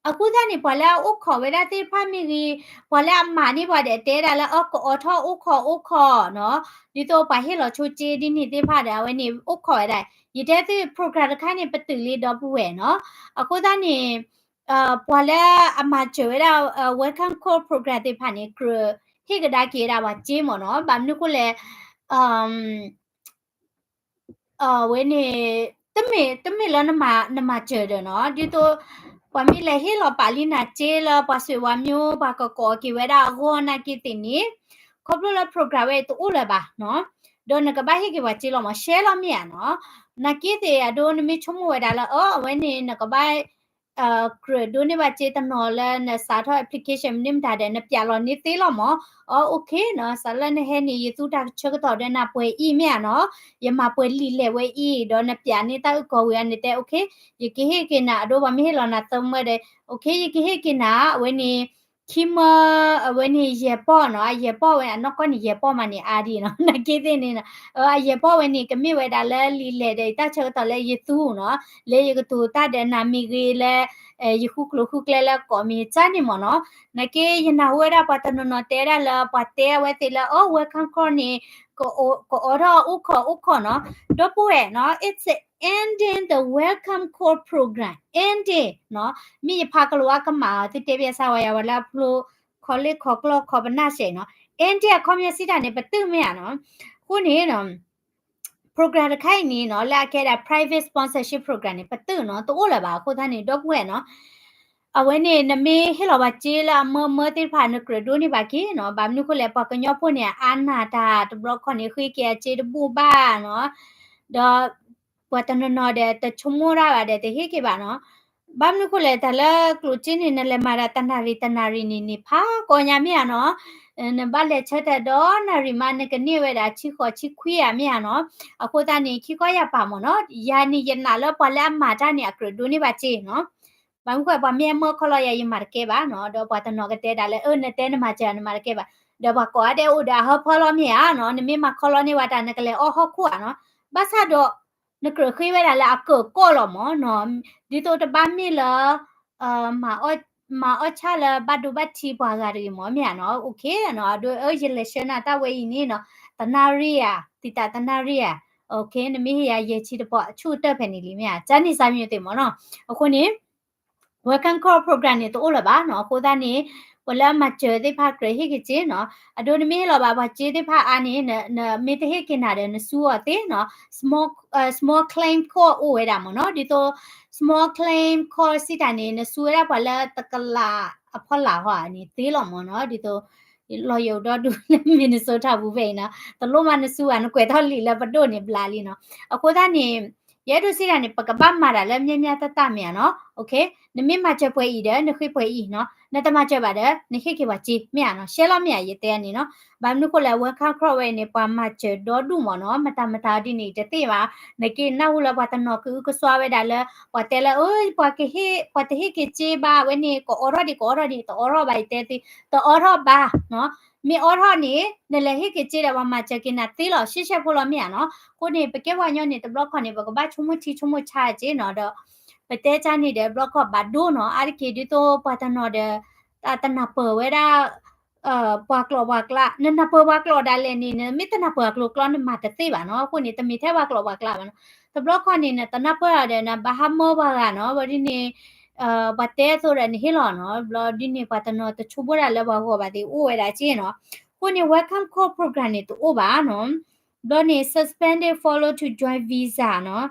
အဃိသတးန့ၣ် ပှၤလၢအအိၣ်ခိးဝဲဒၣ်သ့ၣ်တဖၣ်မ့ၢ်ဂ့ၤ, ပှၤလၢအမၤန့ၢ်ပှၤဒီး တဲဒၣ်လၢအကအိးထီၣ်အိၣ်ခိးအိၣ်ခိးနီၤ, ဒ်သိးပှၤဟ့ၣ်လီၤဆိက့ဒ်န့ၣ်သ့ၣ်တဖၣ်ဒီး အဝဲန့ၣ်အိၣ်ခိးဝဲဒၣ်, ယတဲသု program တခါန့ၣ် ပတုာ်လံဒီပုၢ်ဝဲၢ်နီၤ, အဃိသတးန့ၣ် ပှၤလၢအမၤစၢၤဝဲဒၣ် Welcome Call Program သ့ၣ်တဖၣ်န့ၣ် ကြၢးဟ့ၣ်ကဒါက့ၤဝဲဒၣ်ပှၤစ့မ့ၢ်နီၤ, ဘၣ်မနုၤအဃိလဲၣ် အဝဲန့ၣ် တမ့ၢ် တမ့ၢ်လၢနမၤစၢၤဒီးနီၤ, ဒ်သိး ပှၤမ့ၢ်လဲၤဟ့ၣ်လီၤပာ်လံနၤစ့လၢပှၤစွ့ၤဝၤမၠိ ပှၤကကိးက့ၤဝဲဒၣ်အဂီၢ်နာ်က့သ့ၣ်န့ၣ်, ခီဖျိလၢ program ဝဲတအိၣ်လၢၤဘၣ်နီၤ, ဒီးနကဘၣ်ဟ့ၣ်က့ၤပှၤစ့လီၤမး ရှဲလီၤမ့ၢ်ဧါနီၤ, နာ်က့သ့ၣ်အဒိနမ့ၢ်ဆိကမိၣ်ဝဲဒၣ်လၢ အၢ အဝဲန့ၣ်နကဘၣ် ကြၢးဒိးန့ၢ်ဘၣ်စ့တနီၤလၢနစးထီၣ် application မနုၤမတၤဒီး နပျးလီၤန့ၢ်သ့လီၤမး, အ OK နီၤ, စးလၢနဟဲန့ၣ် ယသူတၢ်ဆၢကတီၢ်ဒီးနၤပှဲၤအံၤမ့ၢ်ဧါနီၤ, ယမၤပှဲၤလံာ်လဲၢ်ဝဲအံၤ ဒီးနပျးန့ၢ်တၢ်အုၣ်ကီၤဝံၤအန့ၣ်တဲ OK, ယကဟ့ၣ်က့ၤနၤ အဒိပှၤမ့ၢ်ဟ့ၣ်လီၤနၤသၢမၢဒီး OK ယကဟ့ၣ်က့ၤနၤ အဝဲန့ၣ် ခံမၢ အဝဲန့ၣ်ယဲၢ်ပီၢ်နီၤ, အယဲၢ်ပီၢ်ဝဲအနီၢ်ကီၢ်န့ၣ် ယဲၢ်ပီၢ်မးန့ၣ်အါဒံးနီၤ, နာ်က့သ့ၣ်န့ၣ်နီၤ, အယဲၢ်ပီၢ်ဝဲန့ၣ် ကမ့ၢ်ဝဲဒၣ်လၢလံာ်လဲၢ်ဒီးယတၢ်ဆၢကတီၢ်လၢယသူနီၤ, လၢယကတိၤတၢ်ဒီးနၤမ့ၢ်ဂ့ၤလၢ ယဃုကျိၤဃုကျဲလၢကိးမံၤကၢ်န့ၣ်မးနီၤ, နာ်က့ယနၢ်ဟူဝဲဒၣ်ပှၤတနီၤနီၤတဲဒၣ်လၢ ပှၤတဲအဝဲသ့ၣ်လၢ အ welcome call န့ၣ် ကအိးထီၣ်အိၣ်ခိးအိၣ်ခိးနီၤ, ဒီပုၢ်ဝဲၢ်နီၤ it's ending the welcome call program, ending နီၤ, မ့ၢ်ယဖးကလိာ်အကမၣ်အီၤ သုတဲဘၣ်စၢ်ဝဲယၤဝဲလၢအဖျိ ခီလ့ၣ်ခီကျီၢ်ခီပနၢ်စဲးနီၤ, ending အခီပညီစံးတၢ်န့ၣ် ပတုာ်မ့ၢ်ဧါနီၤ, အဃိန့ၣ် program တခါအံၤန့ၣ်နီၤ လၢအကဲဒၣ် private sponsorship program န့ၣ် ပတုာ်နီၤ တအိၣ်လၢၤဘၣ်အဃိသတးန့ၣ် ဒီပုၢ်ဝဲၢ်နီၤ, အဝဲန့ၣ် နမ့ၢ်ဟ့ၣ်လီၤပှၤစ့လၢအမၢမၢသ့ၣ်တဖၣ် နကြၢးဒိးန့ၢ်ဘၣ်က့ၤနီၤ, ဘၣ်မနုၤဃိလဲၣ် ပှၤကညီဖိန့ၣ် အါနၢ်တၢ်တဘျီခီန့ၣ် ဃ့က့ၤအစ့တဘူၣ်ဘၣ်နီၤ, ဒီး ပှၤတနီၤနီၤဒီး တဆိကမိၣ်တၢ်ဘၣ်ဒီး တဟ့ၣ်က့ၤဘၣ်နီၤ, ဘၣ်မနုၤဃိလဲၣ် တၢ်လၢကျိၣ်စ့န့ၣ် နလဲၤမၤတၢ်တနၣ်ရံၣ်တနၣ်ရံၣ်န့ၣ်န့ၣ် ဖးကီညါမ့ၢ်ဧါနီၤ, နဘၣ်လဲၤဆၢထၢၣ်ဒီနၣ်ရံၣ်မး နကန့ၢ်ဝဲဒၣ်ဆံဃိးဆံခွံဧါမ့ၢ်ဧါနီၤ, အဃိသတးန့ၣ် ခံခီယၢ်ပာ်မးနီၤ, ယၤန့ၣ်ယနာ်လၢပှၤလၢအမၤတၢ်န့ၣ် အကြၢးဒိးန့ၢ်ဘၣ်စ့နီၤ, ဘၣ်မနုၤဃိ ပှၤမ့ၢ်အမၢခီလီၤယၤ ယမၤတကဲဘၣ်နီၤ, ဒီးပှၤတနီၤကတဲဒၣ်လၢ အၢ နတဲနမၤစၢၤ နမၤတကဲဘၣ်, ဒီးပှၤကိးဂၤဒဲးအိၣ်ဒီးအဟၢဖၢလီၤမ့ၢ်ဧါနီၤ, နမ့ၢ်မၤခီလီၤန့ၢ်ဝဲတၢ် နကလဲၤအီၣ်ဟီၣ်ခိၣ်ဧါနီၤ, ဘၣ်ဆၣ်ဒီး နကြၢးဃ့ဝဲဒၣ်လၢအကၢၢ်ကီၢ်လီၤမးနီၤ, ဒ်သိးတဘၣ်မ့ၢ်လၢ မၤအီၣ်ဆၣ်လၢဘၣ်ဒိဘၣ်ထံးပှၤဂၤတဂ့ၤမး မ့ၢ်ဧါနီၤ, OK နီၤ, အဒိ ယလဲၤဆှၢနၤတၢ်ဝဲအံၤန့ၣ်နီၤ, တနၣ်ရံၣ်ဧါ, တံာ်တာ်တနၣ်ရံၣ်ဧါ, OK နမ့ၢ်ဟ့ၣ်ယၤယဲၢ်ဆံတပီၢ် ဆူၣ်တၢၢ်ဖဲန့ၣ်လံမ့ၢ်ဧါ, ကန့ၣ်စၢ်မံၤသ့ၣ်မးနီၤ, အဃိန့ၣ် welcome call program န့ၣ် တအိၣ်လၢၤဘၣ်နီၤ, အဃိသတးန့ၣ် ပှၤလၢအမၤစၢၤသ့ၣ်တဖၣ်ကြၢးဟ့ၣ်က့ၤစ့နီၤ, အဒိနမ့ၢ်ဟ့ၣ်လီၤဘၣ်ပှၤစ့သ့ၣ်တဖၣ်အါန့ၣ် နမ့ၢ်တဟ့ၣ်က့ၤနၤဒီး နဆူအီၤသ့နီၤ, small, small claim call အိၣ်ဝဲဒၣ်မးနီၤ, ဒ်သိး small claim call စံးတၢ်န့ၣ် နဆူဝဲဒၣ်ပှၤလၢတကလးအဖီလာ်ဟီန့ၣ်သ့လီၤမးနီၤ, ဒ်သိး လီၤယိာ်ဒီဒူၣ်လၢ Minnesota ပူၤဖဲအံၤနီၤ, တလိၣ်မးနဆူဘၣ် နကွဲးထီၣ်လံာ်လၢပဒိၣ်န့ၣ်ဘျးလံနီၤ, အဃိသတးန့ၣ် ယအဲၣ်ဒိးစံးတၢ်န့ၣ် ပကဘၣ်မၤတၢ်လၢမျၢ်မျၢ်တၢ်တၢ်မ့ၢ်ဧါနီၤ, OK နမ့ၢ်မၤစၢၤပှဲၤအံၤဒီး နဃ့ပှဲၤအံၤနီၤ, နတမၤစၢၤဘၣ်ဒီး နဟ့ၣ်က့ၤပှၤစ့မ့ၢ်ဧါနီၤ, ရှဲလီၤမ့ၢ်ဧါ ယတဲန့ၣ်နီၤ, ဘၣ်မနုၤဃိလဲၣ် welcome call ဝဲန့ၣ် ပှၤမၤစၢၤဒီဒူၣ်မးနီၤ, မတၤမတၤဒ်န့ၣ်တသ့ဘၣ်, နက့ၤနၢ်ဟူလၢပှၤတနီၤကအုကစွါဝဲဒၣ်လၢ ပှၤတဲလၢ အၢ ပှၤကဟ့ၣ် ပှၤတဟ့ၣ်က့ၤစ့ဘၣ်ဝဲန့ၣ် ကအိးထီၣ်ဒံး ကအိးထီၣ်ဒံး တအိးထီၣ်ဘၣ် ယတဲသ့ တအိးထီၣ်ဘၣ်နီၤ, မ့ၢ်အိးထီၣ်န့ၣ် နလဲၤဟ့ၣ်က့ၤစ့ဒီး ပှၤမၤစၢၤက့ၤနၤသ့လီၤ ရှဲရှဲဖိလီၤမ့ၢ်ဧါနီၤ, အဃိန့ၣ် ပကဲပှၤကညီန့ၣ် တဘျီခီန့ၣ် ပကဘၣ်ဆိကမိၣ်ထံဆိကမိၣ်ဆးက့နီၤ, ဒီး ပတဲကၢ်န့ၣ်ဒီး ဘျီခီဘၣ်ဒိနီၤ, အါတက့ၢ်ဒ်သိးပှၤတနီၤဒီး တၢ်တနၢ်ပၢၢ်ဝဲဒၣ် ပှၤကျိာ်ပှၤကျါ, နနၢ်ပၢၢ်ပှၤကျိာ်ဒၣ်လဲာ်န့ၣ် နမ့ၢ်တနၢ်ပၢၢ်အကျိာ်ကျီ နမၤတသ့ဘၣ်နီၤ, အဃိန့ၣ် တမ့ၢ်ထဲပှၤကျိာ်ပှၤကျါဘၣ်နီၤ, တဘျီခီန့ၣ် နတနၢ်ပၢၢ်ဒီး နဘၣ်ဟးမၢပှၤဂၤနီၤ, ဘၣ်ဒ်န့ၣ် ပှၤတဲအသိးဒီးနဟ့ၣ်လီၤနီၤ, ဘျီဒ်န့ၣ် ပှၤတနီၤတဆိကမိၣ်ဒၣ်လၢပှၤဂီၢ်ဘၣ်သ့ၣ်အိၣ်ဝဲဒၣ်က့နီၤ, အဃိန့ၣ် welcome call program န့ၣ် တအိၣ်ဘၣ်နီၤ, ဘျီန့ၣ် suspended follow to join visa နီၤ,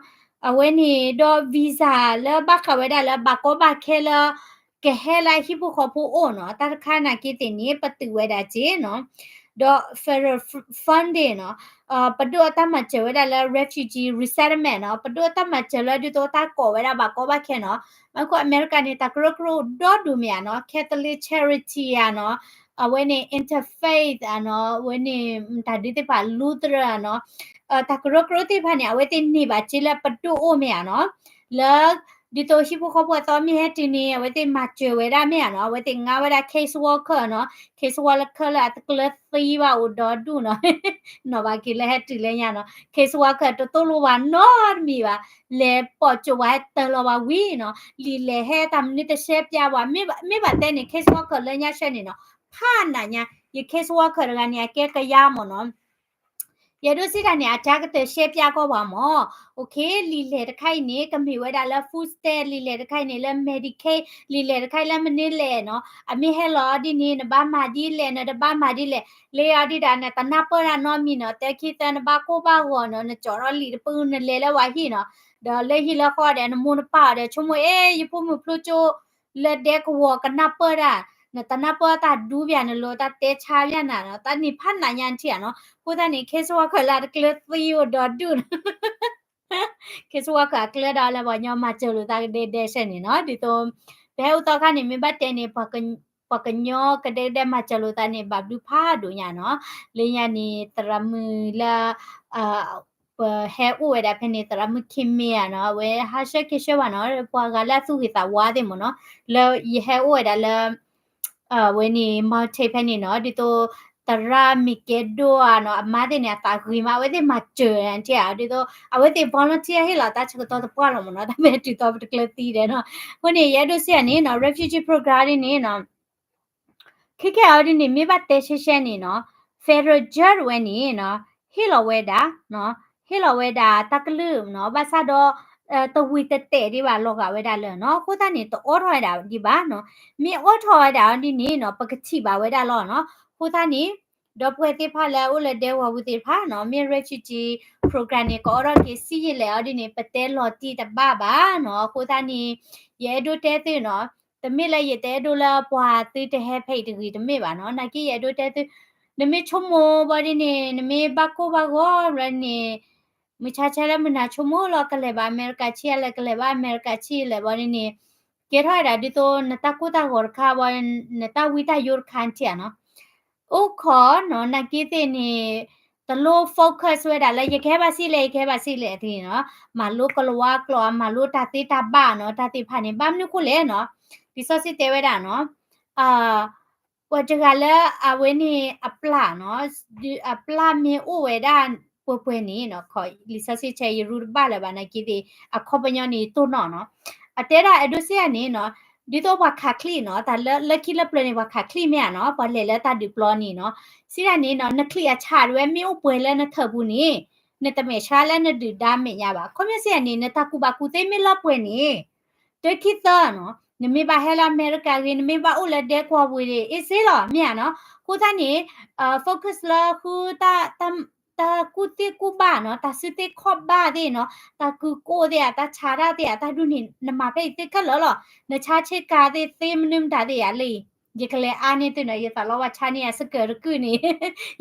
အဝဲန့ၣ်ဒီး visa လၢဘၣ်ဃးဝဲဒၣ်လၢဘၣ်ကီဘၣ်ခဲလၢ ကဟဲလၢအဟံၣ်ဖိဃီဖိအိၣ်နီၤ, တၢ်တခါနာ်က့သ့ၣ်န့ၣ် ပတုာ်ဝဲဒၣ်က့နီၤ, ဒီး federal funding နီၤ, ပဒိၣ်အတၢ်မၤစၢၤဝဲဒၣ်လၢ refugee resettlement နီၤ, ပဒိၣ်အတၢ်မၤစၢၤလၢဒ်သိးတၢ်ကိးဝဲဒၣ်ဘၣ်ကီဘၣ်ခဲနီၤ, မ့ၢ်ခိၣ်အမဲရကၤန့ၣ် တၢ်ကရၢကရိဒီဒူၣ်မ့ၢ်ဧါနီၤ, Catholic Charity ဧါနီၤ, အဝဲန့ၣ် Interfaith ဧါနီၤ, အဝဲန့ၣ် တၢ်ဒုးသ့ၣ်တဖၣ် Lutheran ဧါနီၤ, တၢ်ကရၢကရိသ့ၣ်တဖၣ်န့ၣ် အဝဲသ့ၣ်န့ၢ်ဘၣ်စ့လၢပဒိၣ်အိၣ်မ့ၢ်ဧါနီၤ, လၢ ဒ်သိးဟံၣ်ဖိဃီဖိအသီမ့ၢ်ဟဲတုၤန့ၣ် အဝဲသ့ၣ်မၤစၢၤဝဲဒၣ်မ့ၢ်ဧါနီၤ, အဝဲသ့ၣ်ငါဝဲဒၣ် case worker နီၤ, case worker လၢအတကျၢၤသံဘၣ်အိၣ်ဒီဒူၣ်နီၤ, နီၢ်ဘၣ်က့ၤလၢဟဲတုၤလၢညါနီၤ, case worker တသိၣ်လိဝဲနီတမံၤဘၣ်, လဲၤပိာ်ကၠိဝဲဟဲတၢၤလီၤဝဲဝံၤနီၤ, လံာ်လဲၢ်ဟဲတၢ်မနုၤတရှဲပျါဝဲ, မ့ၢ်ဘၣ်တဲန့ၣ် case worker လၢညါဆၢန့ၣ်နီၤ, ဖးနၤညါ, ယ case worker တဂၤန့ၣ် အကဲကယါမ့ၢ်နီၤ ယဒိးစံးတၢ်န့ၣ် အတၢ်ကတၢၢ်ရှဲပျါကီးပှၤမ့ၢ်, OK လံာ်လဲၢ်တခါအံၤန့ၣ် ကမ့ၢ်ဝဲဒၣ်လၢ food stamp လံာ်လဲၢ်တခါအံၤန့ၣ် လၢ Medicaid လံာ်လဲၢ်တခါအံၤလၢမနုၤလဲၣ်နီၤ, အမ့ၢ်ဟဲလီၤဒ်န့ၣ် နဘၣ်မၤဒ်လဲၣ် နတဘၣ်မၤဒ်လဲၣ်, လၢအီၤဒ်တၢ်နတနၢ်ပၢၢ်တၢ်နီတမံၤနီၤ, တဲခံသၢနဘၣ်ကိၢ်ဘၣ်ဂီၤနီၤ, နကၠီထီၣ်လံာ်တပူၤနလဲၤလၢဝဲဟံၣ်နီၤ, ဒီးလၢဟံၣ်လၢဃီဒီး နမိၢ်နပၢ်အီၤဒီး ဆိကမိၣ် အ့ ယဖိမုၣ်ဖျိကၠိ လၢဒဲကဝီၤကနၢ်ပၢၢ်တၢ်, နတနၢ်ပၢၢ်တၢ်ဒူပၠး နလိတၢ်တဲဆါပၠးနၤနီၤ, တၢ်န့ၣ်ဖးနးညါနထံၣ်ဧါနီၤ. အဃိသတးန့ၣ် ခ့စိဝါခၢၣ်လၢအတကျၢၤသံအိၣ်ဒီးဒူၣ်နီၤ ခ့စိဝါခၢၣ်အကျၢၤဒီးလၢပှၤကညီမၤစၢၤလိာ်သးကဒဲကဒဲစဲန့ၣ်နီၤ, ဒ်သိး ပဟဲအိၣ်သီခါန့ၣ် မ့ၢ်ဘၣ်တဲန့ၣ် ပှၤကညီကဒဲကဒဲမၤစၢၤလိာ်သးန့ၣ် ဘၣ်ဘျုးဖးဒိၣ်ညါနီၤ. လၢညါန့ၣ် သရၣ်မုၣ်လၢ ပဟဲအိၣ်ဝဲဒၣ်ဖဲန့ၣ် သရၣ်မုၣ်ခ့မ့ၢ်ဧါနီၤ, အဝဲဟးဆှၢခ့ဆှၢဘၣ်နီၤ, ပှၤဂၤလၢအသူၣ်ဂ့ၤသးဝါသ့ၣ်မ့ၢ်နီၤ, လၢယဟဲအိၣ်ဝဲဒၣ်လၢ အဝဲန့ၣ် Mountain ဖဲန့ၣ်နီၤ, ဒ်သိး သရၣ်မ့ၢ်ကဲဒိၣ်ဧါနီၤ, အမါသ့ၣ်န့ၣ် အသးဂ့ၤမး, အဝဲသ့ၣ်မၤစၢၤနထံၣ်ဧါ, ဒ်သိး အဝဲသ့ၣ် volunteer ဟ့ၣ်လီၤတၢ်ဆၢကတီၢ်တပှၢ်လီၤမ့ၢ်နီၤ, တၢ်မ့ၢ်တုၤသီပတကျၢၤသံဒီးနီၤ. အဃိန့ၣ် ယအဲၣ်ဒိးစံးဧါန့ၣ်နီၤ, refugee program ဒ်န့ၣ်နီၤ ခဲကဲအီၤဒ်န့ၣ် မ့ၢ်ဘၣ်တဲရှဲရှဲန့ၣ်နီၤ, federal judge ဝဲန့ၣ်နီၤ, ဟ့ၣ်လီၤဝဲဒၣ်, ဟ့ၣ်လီၤဝဲဒၣ်တၢ်ကလုၢ်နီၤ, ဘၣ်ဆၣ်ဒီး တဝံၤတတဲာ်ဒံးဘၣ် လီၤဂာ်ဝဲဒၣ်လၢနီၤ, အဃိသတးန့ၣ် တအိးထီၣ်ဝဲဒၣ်ဒံးဘၣ်နီၤ, မ့ၢ်အိးထီၣ်ဝဲဒၣ်အီၤဒ်န့ၣ်နီၤ ပကထံၣ်ဘၣ်ဝဲဒၣ်လီၤနီၤ. အဃိသတးန့ၣ် ဒီပုၢ်ဝဲၢ်သ့ၣ်တဖၣ်လၢအအိၣ်လၢဒဲကဝီၤပူၤသ့ၣ်တဖၣ်နီၤ, မ့ၢ် refugee program န့ၣ် ကအိးထီၣ်က့ၤ ဆံးယံာ်လဲၣ်အီၤဒ်န့ၣ် ပတဲလီၤတံၢ်တဘၣ်ဘၣ်နီၤ. အဃိသတးန့ၣ် ယအဲၣ်ဒိးတဲသုနီၤ, တမ့ၢ်လၢယတအဲၣ်ဒိးလၢပှၤသုတဟဲဖဲအံၤတဂ့ၤတမ့ၢ်ဘၣ်နီၤ, နာ်က့ယအဲၣ်ဒိးတဲသု, နမ့ၢ်ဆိကမိၣ်ဘၣ်ဒ်န့ၣ် နမ့ၢ်ဘၣ်ကိၢ်ဘၣ်ဂီၤဘၣ်န့ၣ်, မုၢ်ဆါဆဲလၢမုၢ်နၤဆိကမိၣ်လီၤ ကလဲၤဘၣ်အမဲရကၤဆံးအလဲၣ်, ကလဲၤဘၣ်အမဲရကၤဆံးလဲၣ်ဘၣ်ဒ်န့ၣ်, ကဲထီၣ်ဝဲဒၣ်ဒ်သိး နတၢ်ကိၢ်တၢ်ဂီၤတခါဘၣ်, နတၢ်ဝံတၢ်ယိာ်တခါနထံၣ်ဧါနီၤ. အိၣ်ခိးနီၤ, နာ်က့သ့ၣ်န့ၣ် တလိၣ် focus ဝဲဒၣ်လၢ ယကဟဲဘၣ်ဆံးလဲၣ် ယကဟဲဘၣ်ဆံးလဲၣ်သ့ၣ်နီၤ, မၤလိကလၤဝါကျိာ်, မၤလိတၢ်သ့တၢ်ဘၣ်နီၤ, တၢ်သ့ၣ်တဖၣ်န့ၣ် ဘၣ်မနုၤဃိလဲၣ်နီၤ, လံာ်စီဆှံတဲဝဲဒၣ်နီၤ, ပှၤတဂၤလၢအဝဲန့ၣ်အပျၢ်နီၤ, အပျၢ်မ့ၢ်အိၣ်ဝဲဒၣ်ပှဲၤပှဲၤန့ၣ်နီၤ, လံာ်စီဆှံဆဲးယရူတဘၣ်လၢၤဘၣ် နာ်က့သ့ၣ် အခီပညီန့ၣ်တိၢ်နီၣ်နီၤ, အတဲဒၣ်အဲၣ်ဒိးစံးဧါန့ၣ်နီၤ, ဒ်သိးပှၤခးချံနီၤ, တၢ်လၢလၢခံလၢပျၢၤန့ၣ် ပှၤခးချံမ့ၢ်ဧါနီၤ, ပှၤလဲၤလၢတၢ်ဒုးပျီန့ၣ်နီၤ, စံးဒၣ်န့ၣ်နီၤ, နချံအဆၣ်တဝဲမ့ၢ်အိၣ်ပှဲၤလၢနထၢၣ်ပူၤန့ၣ်, နတမဲာ်ဆှးလၢနဒုၣ်ဒါမဲာ်ညါဘၣ်. ခီပညီစံးဧါန့ၣ် နတၢ်ကူၣ်ဘၣ်ကူၣ်သ့မ့ၢ်လၢပှဲၤန့ၣ် တခံသၢနီၤ, နမ့ၢ်ဘၣ်ဟဲလၢအမဲရကၤဂ့ၤ, နမ့ၢ်ဘၣ်အိၣ်လၢဒဲကဝီၤပူၤဂ့ၤ အ့ၣ်စ့လီၤ မ့ၢ်ဧါနီၤ. အဃိသတးန့ၣ် focus လၢဃု တၢ်ကူၣ်သ့ကူၣ်ဘၣ်နီၤ, တၢ်စုသ့ခီၣ်ဘၣ်သ့ၣ်နီၤ, တၢ်ကုၢ်ကိၢ်သ့ၣ်ဧါ, တၢ်ဆါတၢ်သ့ၣ်ဧါ, တၢ်ဒူၣ်န့ၣ် နမၤဖဲအံၤသ့ခဲလၢာ်လီၤ. နဆါဆ့ကၤသ့ၣ် သ့မနုၤမတၤသ့ၣ်ဧါလံ, ယကလဲၤအါန့ၢ်သုနီၤ, ယသးလီဝါဆါန့ၢ်ယၤစကၢၤတကုၢ်န့ၣ်,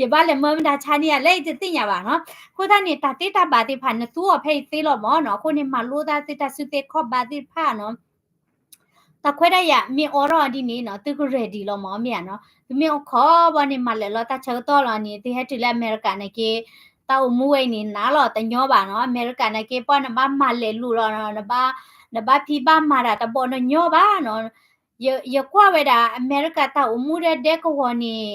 ယဘၣ်လဲၤမၢမတၤဆါန့ၢ်ယၤလဲၣ် ယတသ့ၣ်ညါဘၣ်နီၤ. အဃိသတးန့ၣ် တၢ်သ့တၢ်ဘၣ်သ့ၣ်တဖၣ် နသူအီၤဖဲအံၤသ့လီၤမၢ်နီၤ. အဃိန့ၣ် မၤလိသးသုတၢ်စုသ့ခီၣ်ဘၣ်သ့ၣ်တဖၣ်နီၤ. တၢ်ခွဲးတၢ်ယာ်မ့ၢ်အိးထီၣ်ဒ်န့ၣ်နီၤ, သုက ready လီၤမၢ် မ့ၢ်ဧါနီၤ. သုမ့ၢ်အိၣ်ခိးဘၣ်န့ၣ် မၤလဲၣ်လီၤတၢ်ဆၢကတီၢ်လီၤန့ၣ် သုဟဲတုၤလၢအမဲရကၤနာ်က့ တၢ်အိၣ်မူဝဲအံၤန့ၣ် နးလီၤတညီဘၣ်နီၤ. အမဲရကၤနာ်က့ ပှၤနဘၣ်မၤလဲၣ်လိၤလီၤနီၤ, နဘၣ် နဘၣ်ဖံးဘၣ်မၤတၢ်တဘီတညီဘၣ်နီၤ. ယကွၢ်ဝဲဒၣ် အမဲရကၤတၢ်အိၣ်မူဒီးဒဲကဝီၤန့ၣ်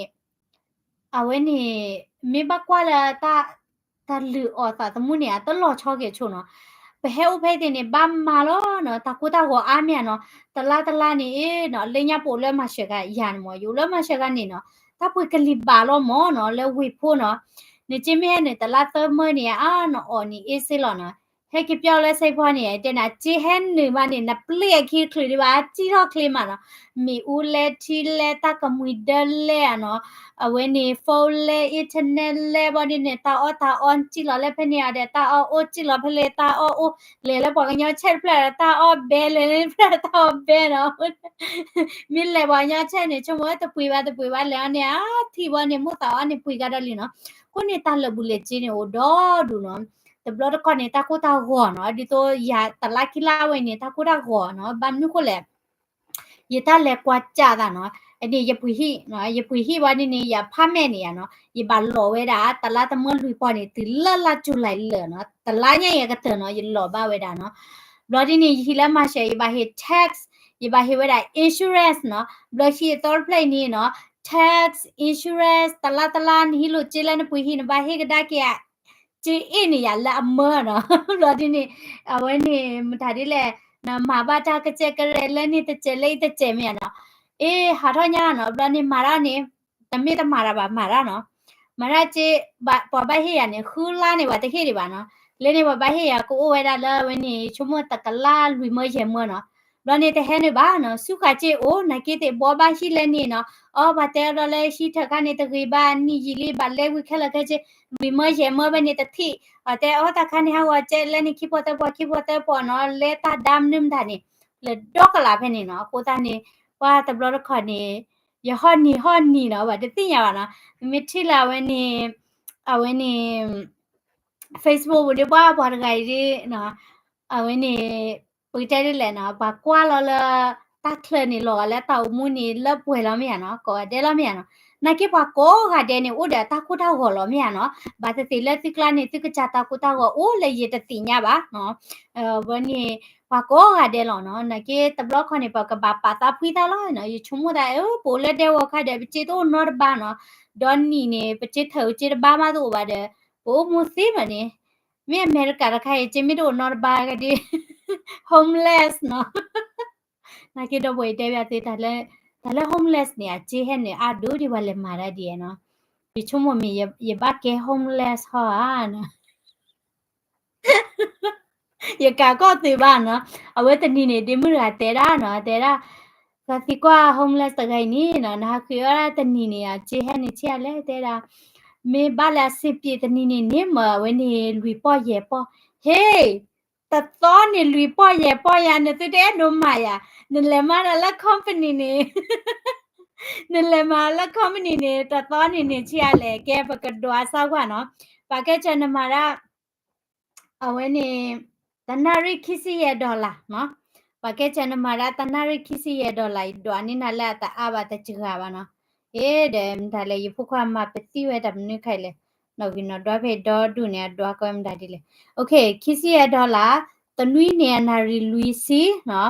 အဝဲန့ၣ် မ့ၢ်ဘၣ်ကွၢ်လၢ တၢ်လုၢ်အီၣ်သးသမူန့ၣ် အတလီၤဆီက့ၤဆိနီၤ. ပဟဲအိၣ်ဖဲအံၤသ့ၣ်န့ၣ် ဘၣ်မၤလီၤနီၤ, တၢ်ကိၢ်တၢ်ဂီၤအါမ့ၢ်ဧါနီၤ. တလါတလါန့ၣ်နီၤ, လၢညါပအိၣ်လၢမၤစၢၤဂၤယၤန့ၣ်မၢ်, ယအိၣ်လၢမၤစၢၤဂၤန့ၣ်နီၤ, တၢ်ပှ့ၤကလံၤဘၣ်လီၤမၢ်နီၤ, လၢဝ့ၢ်ဖိနီၤ. နစ့မ့ၢ်ဟဲနုာ်တလါသၢမၢန့ၣ် အါ နအီၣ်န့ၣ်အ့ၣ်စ့လီၤနီၤ. ဟဲက့ၤပၠီလၢစဲးဖီန့ၣ် တဲနၤ စ့ဟဲနုာ်မးန့ၣ် နပျ့ၤအခံတချုးဒံးဘၣ်, စံၣ်ထီၣ်ချ့မးနီၤ. မ့ၣ်အူလဲထံလဲ တၢ်ကမှံၤဒၢလဲဧါနီၤ, အဝဲန့ၣ် phone လဲ internet လဲ ဘၣ်ဒ်န့ၣ် တၢ်အီၣ်တၢ်အီ စံၣ်လီၤလၢဖဲန့ၣ်ဧါဒီး တၢ်အီၣ်အိၣ် စံၣ်လီၤဖဲလဲၣ် တၢ်အီၣ်အိၣ်, လဲၤလၢပှၤကညီဆဲးတဖျၢၣ်ဒီး တၢ်အီၣ်ဘဲ လဲၤလၢဖျၢၣ်တၢ်အီၣ်ဘဲနီၤ. မ့ၢ်လဲၤပှၤကညီဆဲးန့ၣ် ဆိကမိၣ်တပှ့ၤဘၣ်တပှ့ၤဘၣ် လဲၤအီၤန့ၣ် အထံၣ်ဘၣ်န့ၣ် မိၣ်သးအီၣ်န့ၣ် ပှ့ၤကဒီးလံနီၤ. အဃိန့ၣ် တၢ်လၢာ်ဘူၣ်လၢာ်စ့န့ၣ် အိၣ်ဒီဒူၣ်နီၤ. တဘျီတခီၣ်န့ၣ် တၢ်ကိၢ်တၢ်ဂီၤနီၤ, ဒ်သိးယၤတလါခံလါဝဲအံၤန့ၣ် တၢ်ကိၢ်တၢ်ဂီၤနီၤ, ဘၣ်မနုၤဃိလဲၣ် ယတၢ်လဲၤကွၢ်ကၢ်သးနီၤ, အန့ၣ် ယပှ့ၤဟံၣ်, ယပှ့ၤဟံၣ်ဝဲန့ၣ်န့ၣ် ယ apartment န့ၣ်ယၤနီၤ, ယဘၣ်လီၤဝဲဒၣ် တလါတမၢလွံၢ်ပီၢ်န့ၣ် တုၤလၢလါ July လၢာ်နီၤ, တလါညါအံၤအကတၢၢ်နီၤ ယလီၤဘၣ်ဝဲဒၣ်နီၤ. ဘျီဒ်န့ၣ် ယဟံးလၢမၤရှဲ ယဘၣ်ဟ့ၣ် tax, ယဘၣ်ဟ့ၣ်ဝဲဒၣ် insurance နီၤ, ဘျီဟံးအသီတဖျၢၣ်အံၤန့ၣ်နီၤ, tax, insurance တလါတလါ နဟံးလိာ်စ့လၢနပှ့ၤဟံၣ် နဘၣ်ဟ့ၣ်ကဒါက့ၤ စ့အ့ၣ်န့ၣ်ယၤလၢအမၢနီၤ, ဘျီဒ်န့ၣ် အဝဲန့ၣ် မတၤဒ်လဲၣ်, နမၤဘၣ်တၢ်ကစဲးကရဲး လၢန့ၣ်တစဲးလၢအံၤတစဲးမ့ၢ်ဧါနီၤ, အ့ ဟးထီၣ်ညါနီၤ, ဘျီန့ၣ်မၤတၢ်န့ၣ် တမ့ၢ်တမၤတၢ်ဘၣ် မၤတၢ်နီၤ, မၤတၢ်စ့ ပှၤဘၣ်ဟ့ၣ်ယၤန့ၣ် ဃုလါန့ၣ် ပှၤတဟ့ၣ်ဒံးဘၣ်နီၤ, လၢန့ၣ်ပှၤဘၣ်ဟ့ၣ်ယၤ ကအိၣ်ဝဲဒၣ်လၢအဝဲန့ၣ် ဆိကမိၣ်တကလးလွံၢ်မၢယဲၢ်မၢနီၤ, ဘျီန့ၣ်တဟဲနုာ်ဘၣ်နီၤ, ဆူဃာ်စ့အိၣ် နာ်က့သ့ၣ်ဘှီဘၣ်ဟံၣ်လဲၢ်န့ၣ်နီၤ, အီ ပှၤတဲအီၤဒီးလၢဟံၣ်ထၢၣ်ခါန့ၣ် တဂ့ၤဘၣ် နံၣ်ယံာ်လံ ဘၣ်လဲဝံခဲလၢာ်ခဲဆ့ လွံၢ်မၢယဲၢ်မၢဘၣ်န့ၣ်တထံၣ်, ပှၤတဲအီၤတၢ်ခါန့ၣ် ဟးဂီၤစဲလဲၢ်န့ၣ် ခံပီၢ်သၢပီၢ် ခံပီၢ်သၢပီၢ်နီၤ, လဲတၢ်ဒါမနုၤမတၤန့ၣ် လၢဒီကလးဖဲန့ၣ်နီၤ. အဃိသတးန့ၣ် ပှၤတဘျီတခီၣ်န့ၣ် ယဟီၣ်နံၤဟီၣ်နံၤနီၤ ဘၣ်တသ့ၣ်ညါဘၣ်နီၤ. မ့ၢ်ထံၣ်လၢအဝဲန့ၣ် အဝဲန့ၣ် Facebook ပူၤဒ်ပှၤပှၤတဂၤအံၤဒ် အဝဲန့ၣ် ပကတဲဒ်လဲၣ်နီၤ ပှၤကွၢ်လီၤလၢ တၢ်ချၢန့ၣ် လီၤဂာ်လၢတၢ်အိၣ်မူန့ၣ် လၢပှဲၤလီၤမ့ၢ်ဧါနီၤ ကိးဂၤဒဲးလီၤမ့ၢ်ဧါနီၤ. နာ်က့ပှၤကိးဂၤဒဲးန့ၣ် အိၣ်ဒီးတၢ်ကိၢ်တၢ်ဂီၤလီၤမ့ၢ်ဧါနီၤ. ဘၣ်သ့ၣ်သ့ၣ်လၢသုကျါန့ၣ် သုကစၢ်တၢ်ကိၢ်တၢ်ဂီၤအိၣ်လၢယတသ့ၣ်ညါဘၣ်နီၤ. ဝဲန့ၣ် ပှၤကိးဂၤဒဲးလီၤနီၤ. နာ်က့တဘျီခီန့ၣ် ပကဘၣ်ပာ်သးဖှံသးလီၤနီၤ. ယဆိကမိၣ်သး ပအိၣ်လၢဒဲကဝီၤခါဒီး ပစ့တအိၣ်နီတဘ့ၣ်နီၤ. ဒီနံၣ်န့ၣ် ပစ့ထၢၣ်ပစ့တဘ့ၣ်မးတအိၣ်ဘၣ်ဒီး ပအိၣ်မူသ့မးန့ၣ် မ့ၢ်အမဲရကၤတခါအံၤ စ့မ့ၢ်တအိၣ်နီတဘ့ၣ်ကဒ် homeless နီၤ. နာ်က့ဒီပုၢ်ဝဲၢ်တဲဘၣ်သ့ တၢ်လၢ တၢ်လၢ homeless န့ၣ် အစ့ဟဲနုာ်အါဒိၣ်ဒံး ပှၤလဲၤမၤတၢ်ဒ်နီၤ. ယဆိကမိၣ်မ့ၢ်ယဘၣ်ကဲ homeless ဟီဧါနီၤ. ယကးကီၢ်သုးဘၣ်နီၤ. အဝဲတနံၤန့ၣ် ဒ့မုၣ်တဂၤတဲဒၣ်နီၤ တဲဒၣ် သးသံကွၢ် homeless တဂၤအံၤန့ၣ်နီၤ နဟးဃ့အီၣ်ဒၣ်တနံၤန့ၣ် အစ့ဟဲနုာ်ဆံးအါလဲၣ် တဲဒၣ် မ့ၢ်ဘၣ်လၢအဆင်ပြေတနံၤန့ၣ်န့ၣ် မ့ၢ်အဝဲန့ၣ် လွံၢ်ပီၢ်ယဲၢ်ပီၢ် ဟ့ၣ် တသီန့ၣ် လွံၢ်ပီၢ်ယဲၢ်ပီၢ်ယၤ နသုတအဲၣ်ဒိးမၤယၤ နလဲၤမၤဒၣ်လၢ company န့ၣ် နလဲၤမၤလၢ company န့ၣ် တသီန့ၣ်န့ၣ် ဆံးအါလဲၣ် ကဲပကဒွးစၢ်ကွၢ်နီၤ. ပှၤကဲစၢၤနမၤဒၣ် အဝဲန့ၣ် တနၣ်ရံၣ်ခံဆံယဲၢ် dollar နီၤ. ပှၤကဲစၢၤနမၤဒၣ်တနၣ်ရံၣ်ခံဆံယဲၢ် dollar ယဒွးန့ၢ်နၤလၢအတအါဘၣ်တစှၤဘၣ်နီၤ. အ့ ဒီးမတၤလဲၣ် ယဖိခွါမၤပသံၣ်ဝဲတၢ်မနုၤခါအံၤလဲၣ်. နီၣ်ဂံၢ်နီၣ်ဒွးဖဲဒီဒူၣ်န့ၣ် အဒွးကီမတၤဒ်လဲၣ်. ခံဆံယဲၢ် dollar တနွံန့ၣ် အနၣ်ရံၣ်လွံၢ်ဆံနီ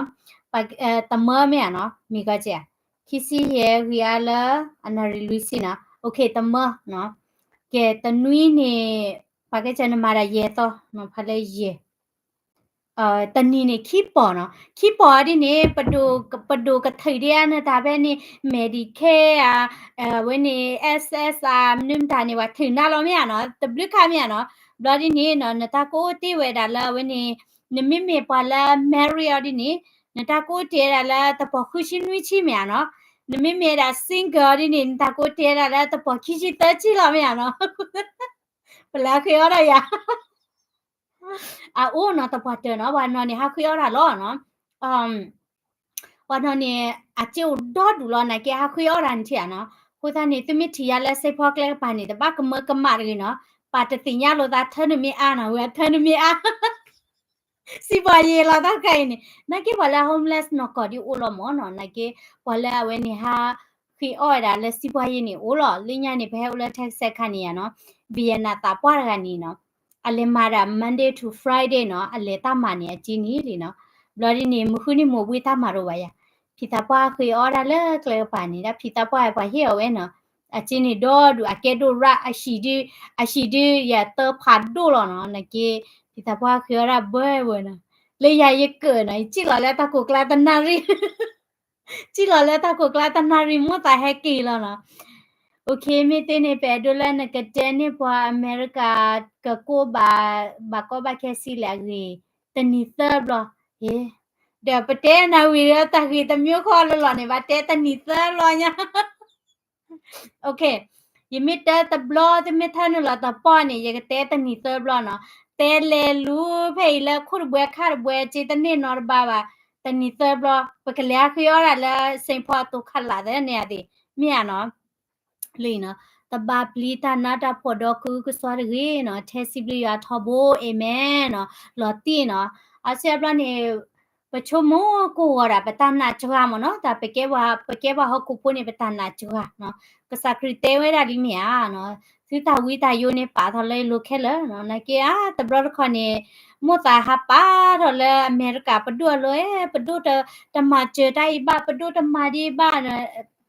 ၤ. တမၢမ့ၢ်ဧါနီၤ မ့ၢ်ကီစ့ၢ် ခံဆံယဲၢ်ဂံၢ်အါလၢ အနၣ်ရံၣ်လွံၢ်ဆံနီၤ. တမၢနီၤ. ကဲ တနွံန့ၣ် ပှၤကဲစၢၤနမၤဒၣ်ယဲၢ်သီနီၤ ဖဲလၢယဲၢ် တနံၤန့ၣ် ခံပီၢ်နီၤ. ခံပီၢ်ဒ်န့ၣ် ပဒိၣ်ကထုးဒံးအါနတၢ်ဖဲန့ၣ် Medicare ဧါ အဝဲန့ၣ် S S ဧါ မနုၤမတၤန့ၣ် ပှၤထုးနၤလီၤမ့ၢ်ဧါနီၤ တဘျုးခါမ့ၢ်ဧါနီၤ. ဘျီဒ်န့ၣ်နီၤ နတၢ်ကအိၣ်တ့ၢ်ဝဲဒၣ်လၢအဝဲန့ၣ် နမ့မ့ၢ်ပှၤလၢ married အီၤဒ်န့ၣ် နတၢ်ကအိၣ်တ့ၢ်ဝဲဒၣ်လၢတပီၢ်ဃုဆံနွံဆံမ့ၢ်ဧါနီၤ. နမ့မ့ၢ်ဝဲဒၣ် single အီၤဒ်န့ၣ် နတၢ်ကအိၣ်တ့ၢ်ဝဲဒၣ်လၢတပီၢ်ခံဆံသၢဆံလီၤမ့ၢ်ဧါနီၤ. ပလဲၤဃ့အီၣ်ဒၣ်ယၤ အအိၣ်နီၤ တပှၢ်တၢၢ်နီၤ ပှၤနီၤန့ၣ် ဟးဃ့အီၣ်တၢ်လီၤနီၤ. ပှၤနီၤန့ၣ် အစ့အိၣ်ဒီဒူၣ်လီၤ နာ်က့ဟးဃ့အီၣ်တၢ်န့ၣ်ထံၣ်ဧါနီၤ. အဃိသတးန့ၣ် သုမ့ၢ်ထံၣ်ယၤလၢစ့ဖီကျဲကပၤန့ၣ် တဘၣ်ကမၢကမၣ်တဂ့ၤနီၤ. ပာ်တသ့ၣ်ညါလိာ်သး ထၢနမ့ၢ်အါနီၤ ဝဲထၢနမ့ၢ်အါ စံးပှၤယ့လီၤတၢ်ခါအံၤန့ၣ် နာ်က့ပှၤလၢ homeless နီၢ်ကီၢ်ဒ်အိၣ်လီၤမၢ်နီၤ. နာ်က့ ပှၤလၢအဝဲန့ၣ်ဟး ဃ့အီၣ်ဝဲဒၣ်လၢစံးပှၤယ့န့ၣ်အိၣ်လီၤ. လၢညါန့ၣ် ပဟဲအိၣ်လၢ Texas ခါန့ၣ်ယါနီၤ ဘံယနၢ်သးပှၢ်တဂၤန့ၣ်နီၤ အလဲၤမၤဒၣ် Monday to Friday နီၤ အလဲၤတၢ်မၤန့ၣ် အစ့န့ၣ်လံနီၤ. ဘျီဒ်န့ၣ် မုၢ်ဃုနံၤမုၢ်ဘှ့တၢ်မၤတအိၣ်ဘၣ်ယါ ဖံသးပှၢ်ဃ့အီၣ်ဒၣ်လၢကျဲကပၤန့ၣ် ဒ်ဖံသးပှၢ်ပှၤဟ့ၣ်အီၤဝဲနီၤ. အစ့န့ၣ်ဒီဒူၣ် အကဲဒိၣ်ရၣ် အဟံၣ်ဒု အဟံၣ်ဒု ယတၢဖးဒိၣ်လီၤနီၤ. နာ်က့ ဖံသးပှၢ်ဃ့အီၣ်ဒၣ်ဘှဲဘှဲနီၤ. လၢယၤယကၢၣ်နီၤ ယစံၣ်လီၤလၢတၢ်ခိၣ်ကျါတနၣ်ရံၣ် စံၣ်လီၤလၢတၢ်ခိၣ်ကျါတနၣ်ရံၣ် မိၢ်သးဟဲက့ၤလီၤနီၤ. OK မ့ၢ်သ့န့ၣ် ပအဲၣ်ဒိးလၢနကတဲန့ၢ်ပှၤအမဲရကၤ ကကိးဘၣ် ဘၣ်ကီဘၣ်ခဲစံးလဲၣ်အဂ့ၢ် တနံၤသၢဘျီ ဒီးပတဲနၤဝံၤလၢတၢ်ဂ့ၢ်တမံၤဃီလၢလီၢ်န့ၣ် ဘၣ်တဲတနံၤသၢဘျီညါ OK ယမ့ၢ်တဲတဘျီ သုမ့ၢ်ထၢနုာ်လီၤတပီၢ်န့ၣ် ယကတဲတနံၤသၢဘျီနီၤ. တဲလဲၤလူၤဖဲအံၤလၢခိၣ်တဘှဲခါတဘှဲ စ့တန့ၢ်နီတဘ့ၣ်ဘၣ် တနံၤသၢဘျီ ပကလဲၤဟးဃ့အီၣ်ဒၣ်လၢ Saint Paul တိာ်ခးလာ်သ့န့ၣ်အသ့ၣ် မ့ၢ်ဧါနီၤ လံနီၤ တဘၣ်ပျံၤတၢ်နးတၢ်ဖှီၣ်ဒီးကဟုကစွါတဂ့ၤနီၤ ထဲစံးဘျုးယွၤထီဘိ Amen နီၤ လီၤတံၢ်နီၤ အဆၢဘျီန့ၣ် ပဆိကမိၣ်ကဝီၤဒၣ် ပတၢ်နာ်စှၤမ့ၢ်နီၤ တၢ်ပကဲပှၤ ပကဲပှၤဟီၣ်ခိၣ်ဖိန့ၣ် ပတၢ်နာ်စှၤနီၤ ကစၢ်ခရံာ်တဲဝဲဒၣ်လံမ့ၢ်ဧါနီၤ သုတၢ်ဝံတၢ်ယိးန့ၣ် ပာ်ထီၣ်လၢယလိၤခဲလၢာ်နီၤ နာ်က့ဧါ တဘျီတခီၣ်န့ၣ် မိၢ်သးဟးပာ်ထီၣ်လၢအမဲရကၤ ပဒိၣ်အလိၤ ပဒိၣ်တမၤစၢၤတၢ်အံၤဘၣ် ပဒိၣ်တမၤဒ်အံၤ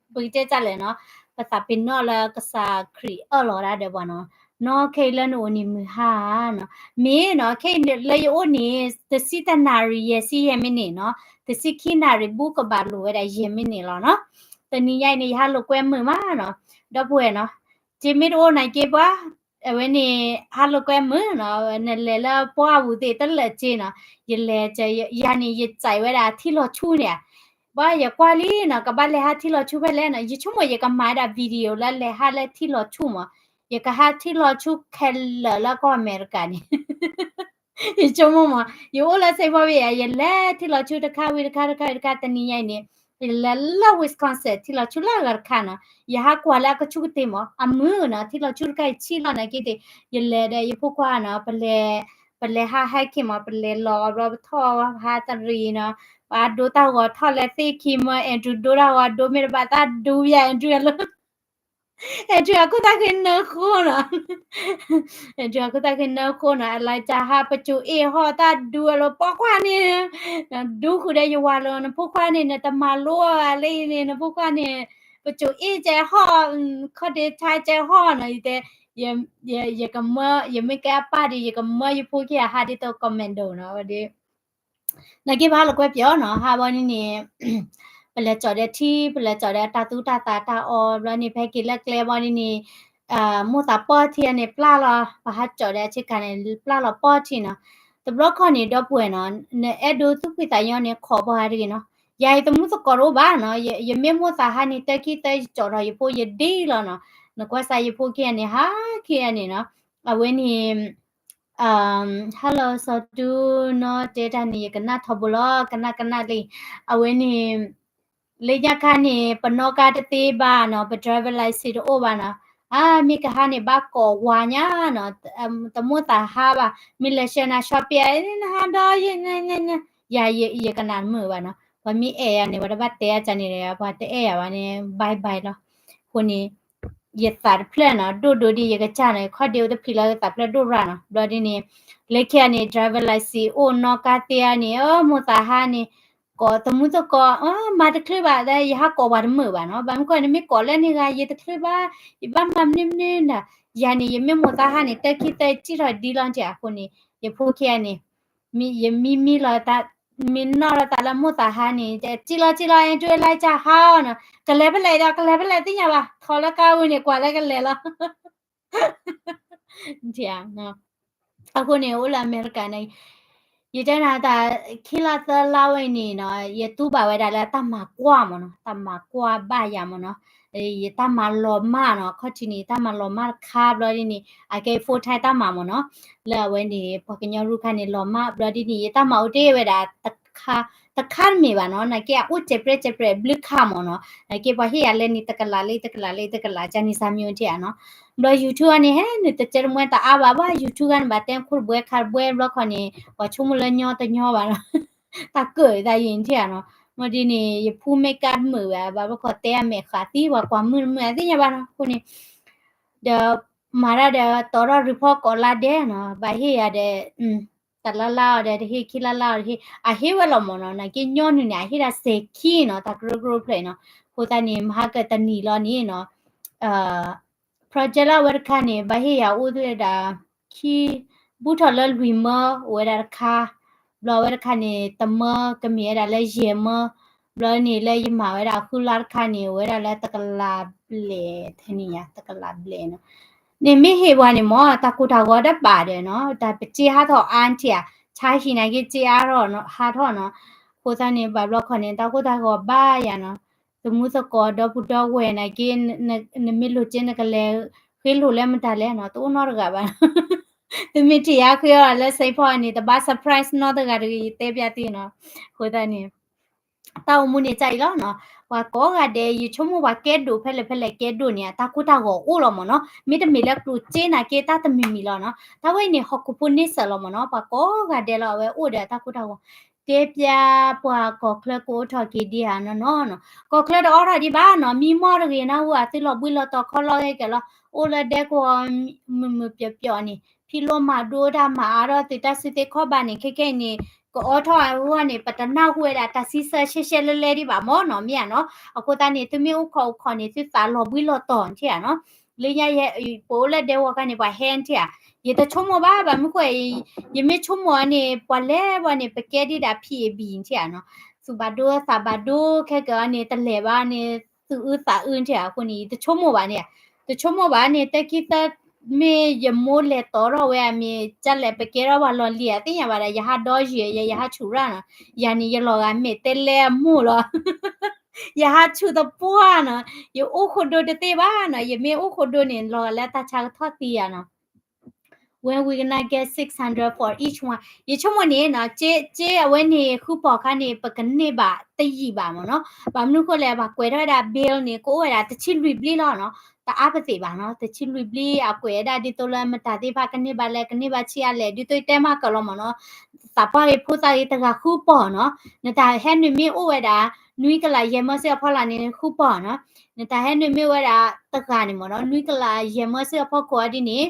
ဘၣ် ပကတဲဒ်လဲၣ်နီၤ ပသးပ့ၤနီၣ်လၢကစၢ်ခရံာ်အၢၣ်လီၤဒၣ်ဒီးပှၤနီၤ နီၢ်ခဲအံၤလၢနအိၣ်န့ၣ်မုၢ်ဟါနီၤ မ့ၢ်နီၤ ခဲအံၤလၢယအိၣ်န့ၣ် တဆံတနၣ်ရံၣ် ယဲၢ်ဆံယဲၢ်မံးနံးနီၤ တဆံခံနၣ်ရံၣ် ဘူးကဘၣ်လိာ်ဝဲဒၣ်ယဲၢ်မံးနံးလီၤနီၤ တနံၤညါအံၤန့ၣ် ယဟးလိာ်ကွဲမုာ်မးနီၤ ဒီပုၢ်ဝဲၢ်နီၤ စ့မ့ၢ်တအိၣ်နာ်က့ပှၤ အဝဲန့ၣ် ဟးလိာ်ကွဲမုာ်နီၤ နလဲၤလၢပှၢ်ပူၤသ့ၣ်တလၢာ်စ့နီၤ ယလဲၤ ယၤန့ၣ် ယစံးဝဲဒၣ်ထံလီၤဆူန့ၣ် ဘၣ်ယကွၢ်လံနီၤ ကဘၣ်လဲၤဟးထံလီၤဆူဖဲလဲၣ်နီၤ ယဆိကမိၣ်ယကမၤဒၣ် video လၢလဲၤဟးလၢထံလီၤဆူမး ယကဟးထံလီၤဆူခဲလၢာ်လၢကီၢ်အမဲရကၤန့ၣ် ယဆိကမိၣ်မး ယအိၣ်လၢ Saint Paul ဘၣ်ယၤ ယလဲၤထံၣ်လီၤဆူတခါဝံၤတခါ တခါဝံၤတခါ တနံၤညါအံၤန့ၣ် ယလဲၤလၢ Wisconsin ထံၣ်လီၤဆူလၢအဂၤတခါနီၤ ယဟးကွၢ်လၢအကဆူၣ်ကတ့ၤမး အမုာ်နီၤ ထံၣ်လီၤဆူတခါအံၤဆံၣ်လီၤနာ်က့သ့ၣ် ယလဲၤဒီးယဖိခွါနီၤ ပလဲၤ ပလဲၤဟး hiking မး ပလဲၤလီၤဘျီပထီၣ်ဟးတရံးနီၤ ပှၤဒိတၢ်ဂီၤထီၣ်လဲၤသ့ၣ်ခံမး Andrew ဒိတၢ်ဂီၤဒိမ့ၢ်တဘၣ်သးဒူယၤ Andrew အလီၢ် Andrew အခိၣ်သၣ်ဃံနၢဃိနီၤ Andrew အခိၣ်သၣ်ဃံနၢဃိနီၤ Elijah ဟးပစိၤအ့ၣ်ဟီၣ်သၣ်ဒူအလီၢ် ပိာ်ခွါန့ၣ် ဒူဃုာ်ဒီးယဝၤလီၤ နဖိခွါန့ၣ် နတမၤလိအီၤလၢအံၤန့ၣ် နဖိခွါန့ၣ် ပစိၤအ့ၣ်ကဲဟီၣ် ခီၣ်ဒ့ဆါကဲဟီၣ်နီၤ ယတဲ ယ ယကမၢ ယမ့ၢ်ကဲအပၢ်ဒီး ယကမၢယဖိခံဂၤဟးဒ်သိး commando နီၤ ဝဲဒ် နာ်က့ပဟးလိာ်ကွဲပၠီနီၤ ဟးဘီန့ၣ်န့ၣ် ပလဲၤကၠီၣ်ဒီးထံ ပလဲၤကၠီၣ်ဒီးတၢ်သူတၢ်သးတၢ်အီဘျီန့ၣ် ဖဲက့ၤလၢကျဲဘီန့ၣ်န့ၣ် မိၢ်သးပီၢ်ထံန့ၣ် ပျၢ်လီၤ ပဟးကၠီၣ်ဒီးအဆ့ကၤန့ၣ် ပျၢ်လီၤပီၢ်ထံနီၤ တဘျီခီန့ၣ် ဒီပုၢ်ဝဲၢ်နီၤ နအဲၣ်ဒိးသူၣ်ဖှံသးညီန့ၣ် ခိးဘီဟးတဂ့ၤနီၤ ယၤအံၤသမူသကိးတအိၣ်ဘၣ်နီၤ ယမ့ၢ်မိၢ်သးဟးန့ၣ် တၢ်ခံသၢယကၠီၣ်ထီၣ်ယဖိယဒ့လီၤနီၤ နကွၢ်စၢ်ယဖိခံဂၤန့ၣ် ဟးခံဂၤန့ၣ်နီၤ အဝဲန့ၣ် Hello စီၤတူနီၤ တဲတၢ်န့ၣ် ယကနၣ်ထီဘိလီၤ ကနၣ်ကနၣ်လံ အဝဲန့ၣ် လၢညါခါန့ၣ် ပနီၣ်ကါတသ့ဘၣ်နီၤ ပ driver license တအိၣ်ဘၣ်နီၤ အါ မ့ၢ်ကဟါန့ၣ် ဘၣ်ကိးဝၤညါနီၤ တမိၢ်သးဟါဘၣ် မ့ၢ်လဲၤဆှၢနၤ shopping နဟးဒီးယ ယၤ ယကနၣ်တမုာ်ဘၣ်နီၤ ပှၤမ့ၢ်အဲၣ်ယၤန့ၣ် ပှၤတဘၣ်တဲအကန့ၣ်ဒီး ပှၤတအဲၣ်ယၤဘၣ်န့ၣ် bye bye လီၤ အဃိန့ၣ် ယသးတဖျၢၣ်နီၤ ဒိၣ်ဒိၣ်ဒ်ယကစၢ်န့ၣ် ခီၣ်ဒ့အိၣ်တဖျံးလီၤ ယသးဖျၢၣ်ဒိၣ်ရၣ်နီၤ ဘျီဒ်န့ၣ် လၢခံဂၤန့ၣ် driver license အိၣ်နီၣ်ကါသ့ဧါန့ၣ် အၢ မိၢ်သးဟါန့ၣ် ကိးသမူသကိး အၢ မၤတချုးဘၣ် ယဟးကိးပှၤတမုာ်ဘၣ်နီၤ ဘၣ်မနုၤဃိန့ၣ် မ့ၢ်ကိးလၢန့ၣ်ဂၤ ယတချုးဘၣ် ယဘၣ်မၤမနုၤမနုၤဒၣ် ယၤန့ၣ် ယမ့ၢ်မိၢ်သးဟါန့ၣ် တၢ်ခံသၢစံၣ်ထီၣ်ဒ်လီၤက့ၤအဃိန့ၣ် ယဖိခံဂၤန့ၣ် မ့ၢ်ယမံမံလီၤ မ့ၢ်နီၣ်လီၤသးလၢမိၢ်သးဟါန့ၣ် စံၣ်လီၤစံၣ်လီၤ အဲၣ်ဒိးလၢကၢ်ဟါအီၤနီၤ ကလဲၤဖဲလဲၣ်ဒီး ကလဲၤဖဲလဲၣ်သ့ၣ်ညါဘၣ် ထီၣ်လၢကါဝံၤန့ၣ် ကွၢ်လၢကလဲၤလီၤ အဃိန့ၣ် အိၣ်လၢအမဲရကၤန့ၣ် ယတဲနၤတၢ် ခံလါသၢလါဝဲအံၤန့ၣ်နီၤ ယတူၢ်ဘၣ်ဝဲဒၣ်လၢတၢ်မၤကွၢ်မ့ၢ်နီၤ တၢ်မၤကွၢ်ဘၣ်ယၤမ့ၢ်နီၤ ယတၢ်မၤလီၤမၢ်နီၤ ခီၣ်ထံးန့ၣ် တၢ်မၤလီၤမၢ်တခါဘျီဒ်န့ၣ် အကဲ full time တၢ်မၤမ့ၢ်နီၤ လၢအဝဲန့ၣ် ပှၤကညီရူၢ်ခါန့ၣ် လီၤမၢ်ဘျီဒ်န့ၣ် ယတၢ်မၤအိၣ်တ့ၢ်ဝဲဒၣ် တခါတမ့ၢ်ဘၣ်နီၤ နာ်က့အအိၣ်စဲးပြဲးစဲးပြဲးဘျုးခါမ့ၢ်နီၤ နာ်က့ပှၤဟ့ၣ်ယၤလဲန့ၣ် တကလးလၢ တကလးလၢ တကလးကန့ၣ်စၢ်မံၤအိၣ်ထံၣ်ဧါနီၤ ဘျီ YouTube န့ၣ် ဟဲနုာ်တစဲတမှဲတအါဘၣ်ဘၣ် YouTube ခါန့ၣ် ဘၣ်တဲခိၣ်တဘှဲခါတဘှဲဘျီခီန့ၣ် ပှၤဆိကမိၣ်လၢညီတညီဘၣ်နီၤ တၢ်ကၢၣ်သးယံာ်ထံၣ်ဧါနီၤ မ့ၢ်ဒ်န့ၣ် ယဖူမ့ၢ်ကါတမုာ်ဝဲ ဘၣ်ဘျီခီတဲအမဲာ်ဃာ်သံ ပှၤကွၢ်မုၢ်တမုာ်အသ့ၣ်ညါဘၣ်နီၤ အဃိန့ၣ် ဒီး မၤတၢ်ဒီး တီၤထီၣ် report ကိးလါဒဲးနီၤ ဘၣ်ဟ့ၣ်ယၤဒီး တလါလါအီၤဒီးတဟ့ၣ် ခံလါလါအီၤတဟ့ၣ် အဟ့ၣ်ဝဲလီၤမ့ၢ်နီၤ နာ်က့ညီနုၢ်န့ၣ် အဟ့ၣ်ဒၣ်စဲးခံနီၤ တၢ်ကရၢကရိဖျၢၣ်နီၤ အဃိသတးန့ၣ် မဟါကတနံၤလီၤန့ၣ်နီၤ project လၢအဝဲတခါန့ၣ် ဘၣ်ဟ့ၣ်ယၤအိၣ်ဝဲဒၣ် ခံ ဘူးထီၣ်လၢလွံၢ်မၢ အိၣ်ဝဲဒၣ်တခါ ဘျီအဝဲတခါန့ၣ် တမၢကမ့ၢ်ဝဲဒၣ်လၢယဲၢ်မၢ ဘျီန့ၣ်လၢယမၤဝဲဒၣ်အဃုလါတခါန့ၣ် အိၣ်ဝဲဒၣ်လၢတကလးဘျဲၣ် ထဲန့ၣ်ယါ တကလးဘျဲၣ်နီၤ န့ၣ်မ့ၢ်ဟ့ၣ်ပှၤန့ၣ်မ့ၢ် တၢ်ကိၢ်တၢ်ဂီၤတဘၣ်ဒီးနီၤ တၢ်ပစ့ဟးထီၣ်အါထံၣ်ဧါ ဆါဟံၣ်နာ်က့စ့အါထီၣ်ဟးထီၣ်နီၤ အဃိသတးန့ၣ် ဘၣ်ဘျီခီန့ၣ် တၢ်ကိၢ်တၢ်ဂီၤဘၣ်ယၤနီၤ သမူသကိးဒီပုၢ်ဒီဝဲၢ်နာ်က့ နမ့ၢ်လိၣ်က့နကလဲၤဃ့လိၣ်လၢမတၤလဲၣ်နီၤ တအိၣ်နီတဂၤဘၣ် သုမ့ၢ်ထံၣ်ယါဃ့အီၤလၢ Saint Paul န့ၣ် တဘၣ် surprise နီတဂၤတဂ့ၤ ယတဲပျးသုနီၤ အဃိသတးန့ၣ် တၢ်အိၣ်မူန့ၣ်ကၢ်အံၤလီၤနီၤ ပှၤကိးဂၤဒဲး ယဆိကမိၣ်ပှၤကဲဒိၣ်ဖဲလဲၣ်ဖဲလဲၣ်ကဲဒိၣ်န့ၣ် တၢ်ကိၢ်တၢ်ဂီၤအိၣ်လီၤမ့ၢ်နီၤ မ့တမ့ၢ်လၢကျိၣ်စ့နာ်က့တၢ်တမံၤမံၤလီၤနီၤ တၢ်ဝဲအံၤန့ၣ် ဟီၣ်ခိၣ်ဖိန့ဆၢၣ်လီၤမ့ၢ်နီၤ ပှၤကိးဂၤဒဲးလီၤ အဝဲအိၣ်ဒီးတၢ်ကိၢ်တၢ်ဂီၤ တဲပျးပှၤကီၢ်ချၢကအိးထီၣ်က့ၤဒံးဧါနီၤနီၤနီၤ ကီၢ်ချၢတအိးထီၣ်ဒံးဘၣ်နီၤ မံမီၢ်တဂ့ၤနၢ်ဟူ အသုလီၤဘှံးလီၤတီၤခီလီၤဟဲက့ၤလီၤ အိၣ်လၢဒဲကဝီၤမုာ်မုာ်ပျီၤပျီၤန့ၣ် ဖံးလိမၤဒိတၢ်မၤအါထီၣ်သုတၢ်စုသ့ခီၣ်ဘၣ်န့ၣ် ခဲခဲအံၤန့ၣ် ကအိးထီၣ်အဂီၢ်န့ၣ် ပတနၢ်ဟူဝဲဒၣ်တၢ်စံးဆၢရှဲရှဲလဲလဲဒံးဘၣ်မ့ၢ်နီၤ မ့ၢ်ဧါနီၤ အဃိသတးန့ၣ် သုမ့ၢ်အိၣ်ခိးအိၣ်ခိးန့ၣ် သုသးလီၤဘှံးလီၤတီၤထံၣ်ဧါနီၤ လၢညါယဲ ပအိၣ်လၢဒဲကဝီၤခါန့ၣ် ပှၤဟဲထံၣ်ဧါ ယတဆိကမိၣ်ဘၣ် ဘၣ်မနုၤဃိ ယမ့ၢ်ဆိကမိၣ်အီၤန့ၣ် ပှၤလဲၤဘၣ်န့ၣ် ပကဲဒံးဒၣ် ဖံးအဘံၣ် ထံၣ်ဧါနီၤ သူၣ်ဘၣ်ဒိသးဘၣ်ဒိ ခဲကၢ်အီၤန့ၣ် တလဲၤဘၣ်န့ၣ် သူၣ်အုးသးအုးထံၣ်ဧါ အဃိန့ၣ် ယတဆိကမိၣ်ဘၣ်န့ၣ် တဆိကမိၣ်ဘၣ်န့ၣ် တၢ်ခံသၢ မ့ၢ်ယမိၢ်လဲၤတီၤထီၣ်ဝဲဧါ မ့ၢ်ကလဲၣ် ပကဲထီၣ်ပှၤလီၤလံၤဧါ သ့ၣ်ညါဘၣ်ဒီး ယဟးဒီယံာ် ယ ယဟးဆူၣ်ရၣ်နီၤ ယၤန့ၣ် ယလီၤဂာ်မဲာ်တဲလဲအမိၢ်လီၤ ယဟးဆူၣ်သပှၢ်နီၤ ယအိၣ်ခိၣ်ဒိတသ့ဘၣ်နီၤ ယမ့ၢ်အိၣ်ခိၣ်ဒိန့ၣ် လီၤဂာ်လၢတၢ်ဆါကထီၣ်သံယၤနီၤ When we gonna get six hundred for each one? ယဆိကမိၣ်န့ၣ်နီၤ, က့ က့အဝဲန့ၣ် ဃုပီၢ်ခါန့ၣ် ပကန့ၢ်ဘၣ်တယံာ်ဘၣ်မ့ၢ်နီၤ. ဘၣ်မနုၤဃိလဲၣ်, ဘၣ်ကွဲးထီၣ်ဝဲဒၣ် bill န့ၣ် ကအိၣ်ဝဲဒၣ်တဆံလွံၢ်ဘျီလီၤနီၤ. တအါပသ့ၣ်ဘၣ်နီၤ, တဆံလွံၢ်ဘျီ အကွဲးဝဲဒၣ်ဒ်သိးလၢမတၤသ့ၣ်တဖၣ်ကန့ၢ်ဘၣ်လဲၣ်, ကန့ၢ်ဘၣ်ဆံးအါလဲၣ်, ဒ်သိးယတဲမးကလီၤမ့ၢ်နီၤ. သးပှၢ်ဂ့ၤ ဖိသၣ်ဂ့ၤ တဂၤဃုပီၢ်နီၤ. နတၢ်ဟဲနုာ်မ့ၢ်အိၣ်ဝဲဒၣ် နွံကလးယဲၢ်မၢစ့ၢ်အဖီလာ်န့ၣ် ဃုပီၢ်နီၤ. နတၢ်ဟဲနုာ်မ့ၢ်အိၣ်ဝဲဒၣ်တဂၤန့ၣ်မ့ၢ်နီၤ, နွံကလးယဲၢ်မၢစ့ၢ်အဖီခိၣ်အီၤဒ်န့ၣ်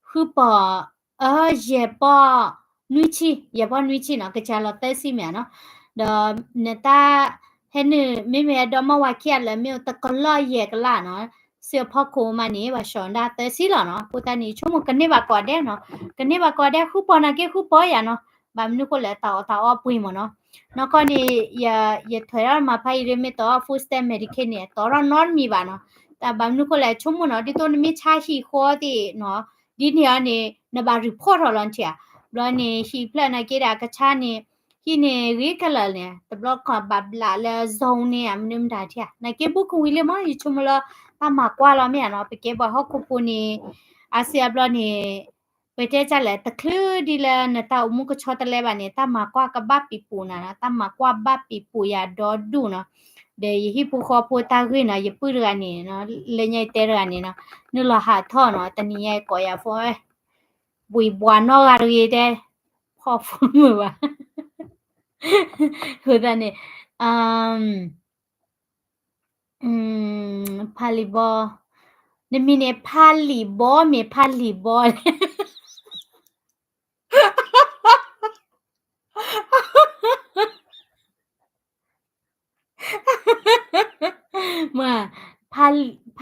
ဃုပီၢ်, အၢ ယဲၢ်ပီၢ်နွံဆံ, ယဲၢ်ပီၢ်နွံဆံနီၤ, ကစၢ်လီၤသၢဆံမ့ၢ်ဧါနီၤ. ဒီးနတၢ်ဟဲနုာ် မ့မ့ၢ်ဒီမါဝၤခံဂၤလၢာ် မ့ၢ်အိၣ်တကလီၢ်ယဲၢ်ကလးနီၤ, စ့ၢ်အဖီခိၣ်မးန့ၣ် ဘၣ်ဆှီဒၣ်သၢဆံလီၤနီၤ. အဃိသတးန့ၣ် ဆိကမိၣ်ကန့ၢ်ဘၣ်ကိးဂၤဒဲးနီၤ, ကန့ၢ်ဘၣ်ကိးဂၤဒဲး ဃုပီၢ်နာ်က့ဃုပီၢ်ယၤနီၤ. ဘၣ်မနုၤဃိလဲၣ် တၢ်အီၣ်တၢ်အီပှ့ၤမ့ၢ်နီၤ. နီၢ်ကီၢ်န့ၣ် ယ ယထွဲးထီၣ်မၤဖးအံၤဒ်မ့ၢ်တီ food stamp Medicaid န့ၣ် တီထီၣ်နီတမံၤဘၣ်နီၤ. တၢ်ဘၣ်မနုၤဃိလဲၣ် ဆိကမိၣ်နီၤ, ဒ်သိးနမ့ၢ်ဆါဟံၣ်ဃီသ့ၣ်နီၤ, ဒ်န့ၣ်အီၤန့ၣ် နဘၣ် report ထီၣ်လီၤထံၣ်ဧါ. ဘျီန့ၣ် ဟံၣ်ဖျၢၣ်နာ်က့ဒီး ကဆါန့ၣ် ဟံၣ်န့ၣ်ဂ့ၤခဲလၢာ်န့ၣ် တဘျီခီဘၣ်ဘျးလၢ zone န့ၣ် မနုၤမတၤထံၣ်ဧါ. နာ်က့ဘူးကဝံၤလံမး ယဆိကမိၣ်လၢ တၢ်မၤကွၢ်လီၤမ့ၢ်ဧါနီၤ. ပကဲပှၤဟီၣ်ခိၣ်ဖိန့ၣ် အါစုအါဘျီန့ၣ် ပတဲဒ်လဲၣ် တချုးဒ်လၢနတၢ်အိၣ်မူကဆီတလဲဘၣ်န့ၣ် တၢ်မၤကွၢ်ကဘၣ်ပံာ်ပူၤနၤနီၤ, တၢ်မၤကွၢ်ဘၣ်ပံာ်ပူၤယၤဒီဒူၣ်နီၤ. ဒီးယဟံၣ်ဖိဃီဖိတၢ်ဂ့ၢ်နီၤ, ယပုၢ်တဂၤန့ၣ်နီၤ, လၢညါယတဲတဂၤန့ၣ်နီၤ, နုာ်လီၤဟးထီၣ်နီၤ, တနံၤညါယကိးယၤဖိ, ဘှံးဘှါနီၢ်ဂၤတဂ့ၤတဲ, ဖီၣ်ဖိမုာ်ဘၣ်. အဃိသတးန့ၣ် ဖးလံာ်ဘီ, နမံၤန့ၣ် ဖးလံာ်ဘီ မ့ၢ်ဖးလံာ်ဘီလဲၣ်. မ့ၢ်, ဖး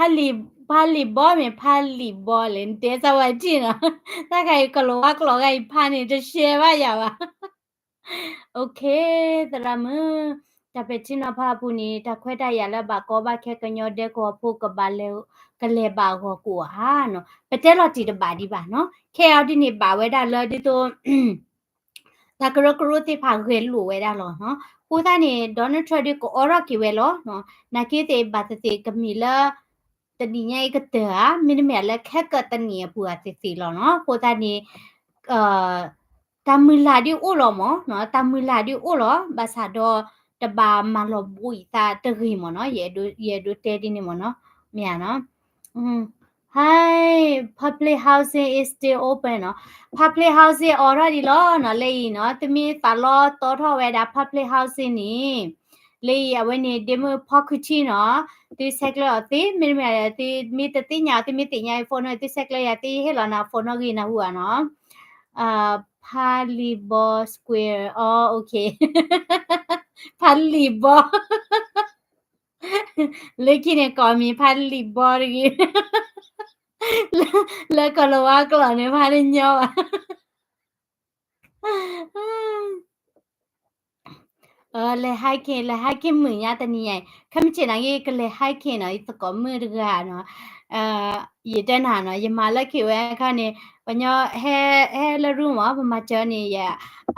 လံာ်, ဖးလံာ်ဘီ မ့ၢ်ဖးလံာ်ဘီလဲၣ်, နတဲစၢ်ဝဲထံၣ်နီၤ, တၢ်ခါအံၤ ကလီၤဝါကျိာ်ဂၤအံၤဖးန့ၣ် တရှဲဘၣ်ယၤဘၣ်. အိၣ်ခ့, သရၣ်မုၣ်, တၢ်ပဲာ်ထံနီၤဖးအပူၤန့ၣ် တၢ်ခွဲးတၢ်ယာ်လၢဘၣ်ကီဘၣ်ခဲ ကညီဒဲကဝီၤဖိကဘၣ်လဲၤ, ကလဲၤဘၣ်အဂီၢ်ကိးဧါနီၤ, ပတဲလီၤတံၢ်တဘၣ်ဒံးဘၣ်နီၤ, ခဲအံၤဒ်န့ၣ်ဘၣ်ဝဲဒၣ်လၢဒ်သိး တၢ်ကရၢကရိသ့ၣ်တဖၣ်ဂဲၤလိာ်ဝဲဒၣ်လီၤနီၤ. အဃိသတးန့ၣ် Donald Trump ဒုးကအိးထီၣ်က့ၤဝဲလီၤနီၤ. နာ်က့သ့ၣ်ဘၣ်သ့ၣ်သ့ၣ်ကမ့ၢ်လၢ တနံၤညါအံၤကတၢၢ်ဧါ, မ့တမ့ၢ်လၢခဲကိာ်တနံၤအပူၤဧါသ့ၣ်သ့ၣ်လီၤနီၤ. အဃိသတးန့ၣ် တၢ်မုၢ်လၢ်ဒုးအိၣ်လီၤမ့ၢ်နီၤ, တၢ်မုၢ်လၢ်ဒုးအိၣ်လီၤ, ဘၣ်ဆၣ်ဒီး တဘၣ်မၤလီၤဘှံးသးတဂ့ၤမ့ၢ်နီၤ, ယအဲၣ်ဒိးတဲဒ်န့ၣ်မ့ၢ်နီၤ, မ့ၢ်ဧါနီၤ. Hi, public housing is still open နီၤ, public housing အိးထီၣ်ဒံးလီၤနီၤ, လၢအံၤနီၤ, သုမ့ၢ်သးလီတီထီၣ်ဝဲဒၣ် public housing န့ၣ်, လၢအံၤအဝဲန့ၣ် ဒ့မုၣ်ဖီခွံထံနီၤ, သုဆဲးကျၢအီၤသ့, မ့တမ့ၢ် သုမ့ၢ်တသ့ၣ်ညါအီၤ သုမ့ၢ်သ့ၣ်ညါအံၤ phone န့ၣ် သုဆဲးကျၢယၤသ့, ယဟ့ၣ်လီၤနၤ phone နီၣ်ဂံၢ်နၢ်ဟူဧါနီၤ. ဖးလံာ်ဘီ square, အိၣ်ခ့, ဖးလံာ်ဘီ, လၢခံန့ၣ်ကိးမံၤဖးလံာ်ဘီတဂ့ၤ, လၢကလီၤဝါကျိာ်န့ၣ် ဖးတညီဘၣ်. လဲၤ hiking, လဲၤ hiking မုာ်ညါတနံၤညါအံၤ, ခဲမုၢ်ဆ့ၣ်နၤဂ့ၤ ကလဲၤ hiking နီၤ, ယသကိးမုၣ်တဂၤနီၤ, ယတဲနၤနီၤ, ယမၤလၢခံဝဲခါန့ၣ်, ပှၤညီဟဲ, ဟဲလၢ room မး, ပမၤစၢၤန့ၣ် ယ,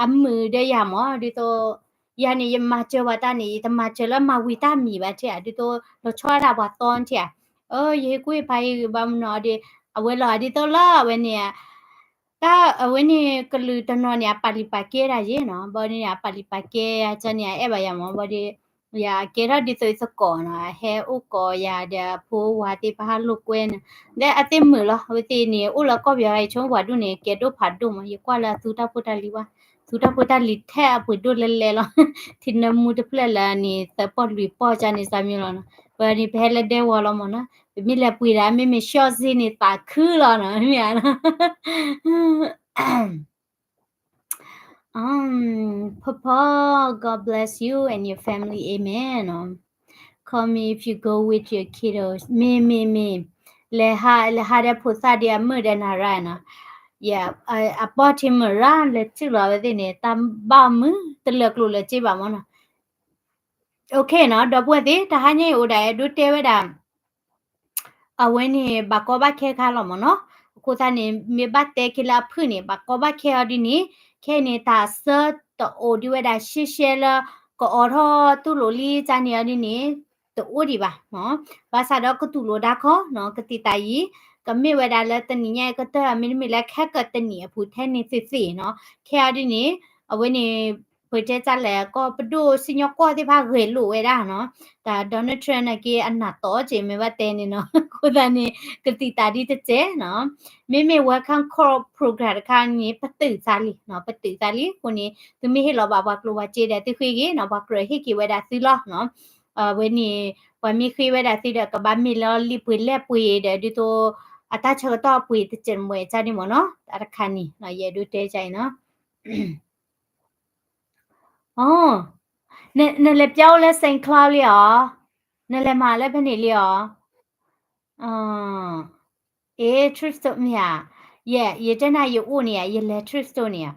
အမုာ်ဒီးယၤမး, ဒ်သိး ယၤန့ၣ် ယမၤစၢၤပှၤတၢ်န့ၣ် ယတမၤစၢၤလၢမၤဝံၤတၢ်မံၤဘၣ်ထံၣ်ဧါ, ဒ်သိးလီၤဆီဒၣ်ပှၤသီထံၣ်ဧါ. ယဟ့ၣ်ကူၣ်ဟ့ၣ်ဖးယဂံၢ်ဘါမုၢ်နီၤဒီး အဝဲလီၤဒ်သိးလၢအဝဲန့ၣ် တၢ်အဝဲန့ၣ်ကလုာ်တနီၤန့ၣ် အပာ်လုၢ်ပာ်ကဲဒၣ်ယဲနီၤ, ဘၣ်န့ၣ် အပာ်လုၢ်ပာ်ကဲယၤန့ၣ် အအဲၣ်ဘၣ်ယၤမး, ဘၣ်ဒီး ယကဲထီၣ်ဒ်သိးယသကိးနီၤ, အဟဲအိၣ်ကိးယၤဒီးအဖိဝၤသ့ၣ် ပဟးလိာ်ကွဲန့ၣ်, ဒီးအသ့ၣ်မုာ်လီၤ, အဝဲသ့ၣ်န့ၣ် အိၣ်လၢကီၢ်ပယီၤအံၤ ဆိကမိၣ်ပှၤဒိၣ်န့ၣ် ကဲဒိၣ်ဖးဒိၣ်မး, ယကွၢ်လၢအသူတၢ်ဖိတၢ်လံၤဝဲ, သူတၢ်ဖိတၢ်လံၤထဲအပှ့ၤဒိၣ်လဲလဲလီၤ, ထံနၢမူတဖျၢၣ်လၢန့ၣ် သၢပီၢ်လွံၢ်ပီၢ်ကန့ၣ် စၢ်မံၤလီၤနီၤ, ပန့ၣ် ပဟဲလၢဒဲဝီၤလီၤမးနီၤ, ပမ့ၢ်လဲၤပှ့ၤဒၣ် မ့မ့ၢ် ရှီၣ်စ့န့ၣ် သးခုလီၤနီၤ, မ့ၢ်ဧါနီၤ. ဖီဖီ, God bless you and your family, amen. Call me if you go with your kiddos. မ့ၢ်မ့ၢ်မ့ၢ်, လဲၤဟး, လဲၤဟးဒီးဖိသၣ်ဒီးအမုာ်ဒီးနၤရၢ်နီၤ, ယ, အပီၢ်ထံမုၢ်ရၢ် လဲၤစုၣ်လီၤဝဲသ့ၣ်န့ၣ် တၢ်ဘၣ်မုာ် တလၢာ်ကျိၤလၢာ်စ့ဘၣ်မးနီၤ. အိၣ်ခ့နီၤ, ဒီပုၢ်ဝဲၢ်သ့ၣ်, တဟါညါအံၤအိၣ်ဒၣ်အဲၣ်ဒိးတဲဝဲဒၣ် အဝဲန့ၣ် ဘၣ်ကီဘၣ်ခဲခါလီၤမးနီၤ. အဃိသတးန့ၣ် မ့ၢ်ဘၣ်တဲက့ၤလၢအဖုၣ်န့ၣ် ဘၣ်ကီဘၣ်ခဲအီၤဒ်န့ၣ်, ခဲအံၤန့ၣ် တၢ်အဆၢတအိၣ်ဒံးဝဲဒၣ်ရှဲရှဲလၢ ကအိးထီၣ်တူၢ်လိာ်လံကန့ၣ်အီၤဒ်န့ၣ် တအိၣ်ဒံးဘၣ်နီၤ. ဘၣ်ဆၣ်ဒီးကတူၢ်လိာ်ဒၣ်ခီနီၤ, ကသံၣ်သးယံၤ, က ကမ့ၢ်ဝဲဒၣ်လၢတနံၤညါအံၤကတၢၢ် မ့တမ့ၢ်လၢခဲကတနံၤအပူၤထဲန့ၣ်သ့ၣ်သ့ၣ်နီၤ. ခဲအံၤဒ်န့ၣ် အဝဲန့ၣ် ပတဲတၢ်လဲၣ် ကီၢ်ပဒိၣ် စံၣ်ညီၣ်ကွီၢ်သ့ၣ်တဖၣ်ဂဲၤလိာ်ဝဲဒၣ်နီၤ. တၢ် Donald Trump နာ်က့ အနၢ်တီက့ၤမ့ၢ်ဘၣ်တဲန့ၣ်နီၤ. အဃိသတးန့ၣ် ကသံၣ်သရၣ်ဒ်တစဲးနီၤ. မ့မ့ၢ် welcome call program တခါန့ၣ် ပတုာ်သးလံ, ပတုာ်သးလံအဃိန့ၣ် သုမ့ၢ်ဟ့ၣ်လီၤဘၣ်ပှၤကျိၤပှၤစ့ဒီး သုဃ့က့ၤနီၤ, ပှၤကြၢးဟ့ၣ်က့ၤဝဲဒၣ်သုလီၤ. အဝဲန့ၣ် ပှၤမ့ၢ်ဃ့ဝဲဒၣ်သုဒီး ကဘၣ်မ့ၢ်လၢလံာ်ပှ့ၤလဲၢ်ပှ့ၤဒီး ဒ်သိး အတၢ်ဆၢကတီၢ်ပှ့ၤတစဲးမွဲကန့ၣ်မ့ၢ်နီၤ. တၢ်တခါန့ၣ် ယအဲၣ်ဒိးတဲကန့ၣ်နီၤ. အိ နလဲၤပျီအိၣ်လၢ Saint Cloud လံဧါ. နလဲၤမၤလၢဖဲန့ၣ်လံဧါ. အ့ thrift store မ့ၢ်ဧါ. ယဲ ယတဲနၤယအိၣ်န့ၣ်ဧါ, ယလဲၤ thrift store န့ၣ်ဧါ.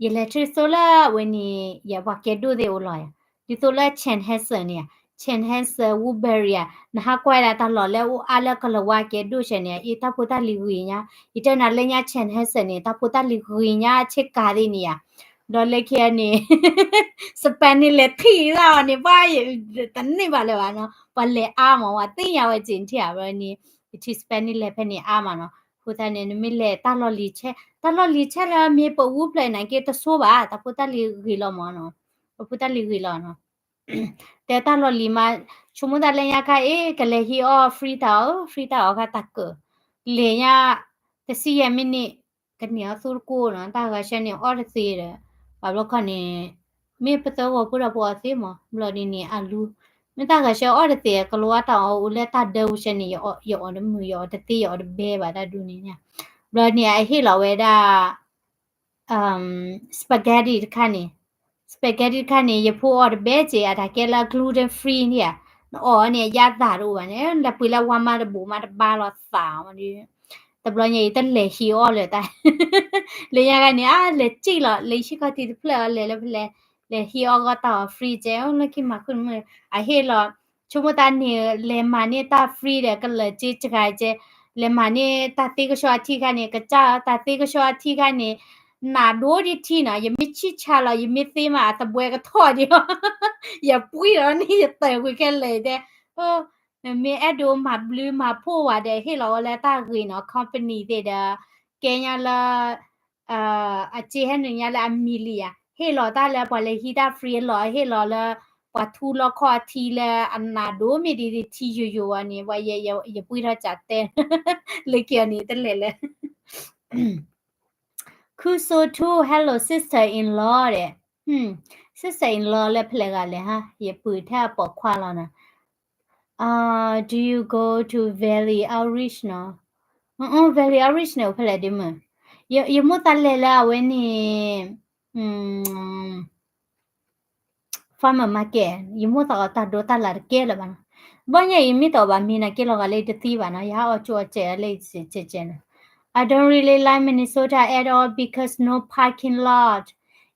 ယလဲၤ thrift store လၢအဝဲန့ၣ် ယပှၤကဲဒိၣ်သ့ၣ်အိၣ်လီၤဧါ. ဒ်သိးလၢ Chanhassen န့ၣ်ဧါ, Chanhassen Woodbury ဧါ, နဟးကွၢ်ဒၣ်တၢ်လီၢ်လၢအိၣ်အါလၢကလၤဝါကဲဒိၣ်ဆဲန့ၣ်ဧါ, အ့ တၢ်ဖိတၢ်လံၤဂ့ၤညါ, ယတဲနၤလၢညါ Chanhassen န့ၣ် တၢ်ဖိတၢ်လံၤဂ့ၤညါဆ့ကၤသ့ၣ်န့ၣ်ဧါ. ဒီးလၢခံန့ၣ် Spanish လဲၤထံၣ်သၣ်အီၤန့ၣ် ပှၤ တန့ၢ်ဘၣ်လၢၤဘၣ်နီၤ, ပှၤလဲၤအါမး ပှၤသ့ၣ်ညါဝဲက့ၤထံၣ်ဧါ. ဝဲန့ၣ် ယထံၣ် Spanish လဲၤဖဲန့ၣ်အါမးနီၤ. အဃိသတးန့ၣ် နမ့ၢ်လဲၤတၢ်လီၢ်လံၤဆဲး, တၢ်လီၢ်လံၤဆဲးလၢမ့ၢ်ပအူဖျဲးနာ်က့တဆိဘၣ်, တၢ်ဖိတၢ်လံၤဂ့ၤလီၤမးနီၤ, တၢ်ဖိတၢ်လံၤဂ့ၤလီၤနီၤ. တဲတၢ်လီၢ်လံၤမး, ဆိကမိၣ်သးလၢညါခါအ့ၣ် ကလဲၤဟံးအီၣ် free တၢ်အီၣ်, free တၢ်အီၣ်ခါတၢ်ကၢၢ်, လဲၤညါ တဆံယဲၢ်မံးနံး, ကန့ၢ်အီၣ်သူတကိၢ်နီၤ, တၢ်ဂၤဆၢန့ၣ်အီၣ်တသ့ဒီး, ဘၣ်ဘျီခီန့ၣ် မ့ၢ်ပသၢဂီၤဖိဒီးပအီၣ်သ့မး, ဘျီဒ်န့ၣ်အလူ, မ့ၢ်တၢ်ဂၤဆၢအီၣ်တသ့ ကလီၤဝါတၢ်အီၣ်အိၣ်လၢတၢ်ဒၢပူၤဆဲန့ၣ် ယအီၣ်တမုာ် ယအီၣ်တသ့ ယအီၣ်တဘဲဘၣ်တၢ်ဒူန့ၣ်, ဘျီန့ၣ်အဟ့ၣ်လီၤဝဲဒၣ် spaghetti တခါန့ၣ်, spaghetti တခါန့ၣ် ယဖိအီၣ်တဘဲက့ၤ အတၢ်ကဲလၢ gluten free န့ၣ်ဧါ, နအီၣ်န့ၣ် အယါသၣ်တအိၣ်ဘၣ်န့ၣ် လၢပှ့ၤလၢဝါမါတဘိးမါတဘါလီၤသးမး, တဘျီညါအံၤတလဲၤဟံးအီၣ်လၢၤတၢ်, လၢညါဂၤန့ၣ် အါ လဲၤစံၣ်လီၤ လဲၤဟံးခီၣ်ထံးတဖျၢၣ်အီၤ လဲၤလၢဖဲလဲၣ်, လဲၤဟံးအီၣ်ဂီၢ်တၢ်အီၣ် free ကဲ လၢခံမၤဃုာ်မုာ် အဟ့ၣ်လီၤ, ဆိကမိၣ်သးန့ၣ် လဲၤမၤန့ၢ်တၢ် free ဒီး ကလၢာ်က့စှၤကဲ, လဲၤမၤန့ၢ်တၢ်သ့ကဆှီအထံခါန့ၣ် ကစၢ်တၢ်သ့ကဆှီအထံခါန့ၣ် နးဒိဒ်ထံနီၤ, ယမ့ၢ်ဆံၣ်ဆါလီၤ ယမ့ၢ်သ့မး အသဘှဲကထီၣ်ဒံး, ယပှံၢ်လီၤန့ၣ် ယသၢကွံာ်ခဲလၢာ်တဲ, မ့ၢ်အဲၣ်ဒိးမၤဘျုးမၤဖှိၣ်ဝဲဒီး ဟ့ၣ်လီၤဝဲလၢတၢ်ဂ့ၤနီၤ company သ့ၣ်ဒီး ကဲညါလၢ အစ့ဟဲနုာ်ညါလၢအမံၤလံဧါ, ဟ့ၣ်လီၤတၢ်လၢပှၤလဲၤဟံးတၢ် free အလီၢ် ဟ့ၣ်လီၤလၢ ပှၤထူလီခီၣ်အထံလၢအနးဒိၣ်မ့ၢ်ဒ်ထံယိာ်ယိာ်ဝဲန့ၣ် ပှၤယပှံၢ်ထီၣ်ကးတဲ လၢက့ၤအီၤန့ၣ် တလဲၤလၢ Kuso too, hello sister in law ဒီး sister in law လၢဖဲလဲၣ်ဂၤလဲၣ်ဟါ, ယပုၢ်ထဲအပိာ်ခွါလီၤနီၤ. Do you go to Valley Outreach နီၤ, Valley Outreach န့ၣ် အိၣ်ဖဲလဲၣ်ဒ်မုၢ်, ယမိၣ်သးလဲၤလၢအဝဲန့ၣ် farmer market, ယမိၣ်သးအီၤတၢ်ဒိတၢ်လၢ်တကဲလၢၤဘၣ်နီၤ. ဘီညါအံၤမ့ၢ်တအီၣ်ဘၣ်မ့ၤနာ်က့လီၤဂာ်လၢတသံဘၣ်နီၤ, ယဟးအီၣ်ကၠိအီၣ်စဲးလၢစဲးစဲးနီၤ. I don't really like Minnesota at all because no parking lot.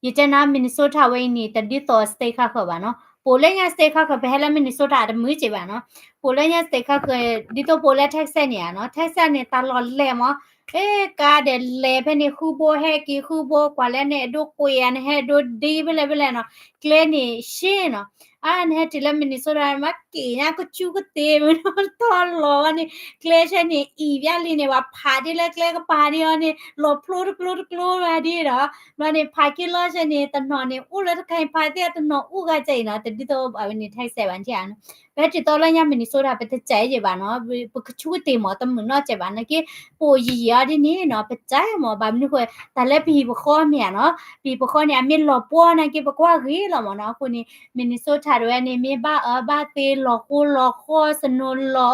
ယတဲနၤ Minnesota ဝဲအံၤန့ၣ် တဒ်သိး state ခါဃၢၤဘၣ်နီၤ. ပအိၣ်လၢညါ state ခါဃၢၤ ပဟဲလၢ Minnesota အတမုာ်က့ၤဘၣ်နီၤ. ပအိၣ်လၢညါ state ခါဃၢၤ ဒ်သိးပအိၣ်လၢ Texas န့ၣ်ဧါနီၤ. Texas န့ၣ် တၢ်လီၢ်လဲၢ်မး အဲ ကါဒီးလဲၤဖဲန့ၣ် ဃုဘိဟဲက့ၤဃုဘိ ကွၢ်လၢနအဲၣ်ဒိးကွံာ်ဧါ နဟဲဒိးဒ့ဖဲလဲၣ်ဖဲလဲၣ်နီၤ, ကျဲန့ၣ်ရှဲနီၤ. အါ နဟဲတုၤလၢ Minnesota မၤက့ၤညါကဆူကတ့ၢ် မ့ၢ်ထီၣ်လီၤဝဲန့ၣ် ကျဲဆဲန့ၣ် အံၤပျၢ်လံန့ၣ် ပှၤဖးဒ်လၢကျဲကပၤဒ်အီၤန့ၣ် လီၤဖျိတကျိတကျိဝဲဒ်ဒီး ဘျီန့ၣ် parking lot ဆဲန့ၣ် တနီၤန့ၣ် အိၣ်လၢတခါအံၤ ဖးသ့ၣ်တနီၤအိၣ်ဂၤကဲအံၤနီၤ, တဒ်သိးအဝဲန့ၣ် Texas ဘၣ်န့ၣ်ဧါနီၤ. ပဟဲတုၤသီလၢညါ Minnesota ပတစဲးယဲၢ်ဘၣ်နီၤ, ပကဆူကတ့ၢ်မး တမုာ်နီၢ်ကဲးဘၣ်နာ်က့ ပအိၣ်ယံာ်ယံာ်အီၤဒ်န့ၣ်နီၤ ပစဲးမး ဘၣ်မနုၤဃိ တၢ်လၢပဟံၣ်ပဃီမ့ၢ်ဧါနီၤ, ပဟံၣ်ပဃီန့ၣ် အမ့ၢ်လီၤပှီၢ်နာ်က့ ပကွၢ်ဂ့ၤလီၤမးနီၤ. အဃိန့ၣ် Minnesota တဝဲန့ၣ် မ့ၢ်ဘၣ်အၢဘၣ်သီ လီၤဃိလီၤဃီ snow လီၤ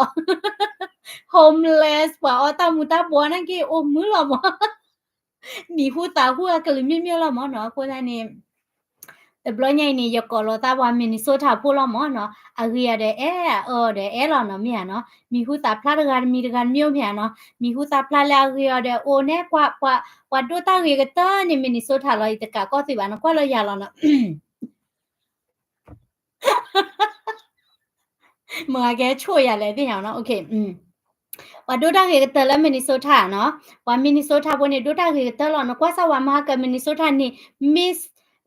homeless ပှၤအီၣ်တၢ်မူၤတၢ်ဘှီးနာ်က့ အိၣ်မုာ်လီၤမး မံၤဟူသၣ်ဟူအကလုၢ်မ့ၢ်မ့ၢ်လီၤမးနီၤ. အဃိသတးန့ၣ် တဘျီညါအံၤန့ၣ် ယကိးလီၤသးပှၤ Minnesota ဖိလီၤမးနီၤ, အဂ့ၤအီၤဒီးအဲၣ် အအၢဒီးအဲၣ်လီၤနီၤ မ့ၢ်ဧါနီၤ. မံၤဟူသၣ်ဖျါတဂၤတမံၤတဂၤတမံၤမ့ၢ်ဧါနီၤ, မံၤဟူသၣ်ဖျါလၢအဂ့ၤအီၤဒီးအိၣ်န့ၣ် ပှၤဒိၣ်တၢ်ဂ့ၤကတၢၢ်န့ၣ် Minnesota လီၤ, ယတကးကီၢ်သ့ဘၣ်နီၤ, ကွၢ်လၢယၤလီၤနီၤ မ့ၢ်ကဲဆိၣ်ယၤလဲၣ်သ့ၣ်ညါနီၤ, ပှၤဒိၣ်တၢ်ဂ့ၤကတၢၢ်လၢ Minnesota နီၤ, ပှၤ Minnesota ဖိန့ၣ် ဒိၣ်တၢ်ဂ့ၤကတၢၢ်လီၤနီၤ, ကွၢ်စၢ်ဝဲမဟါက Minnesota န့ၣ် Miss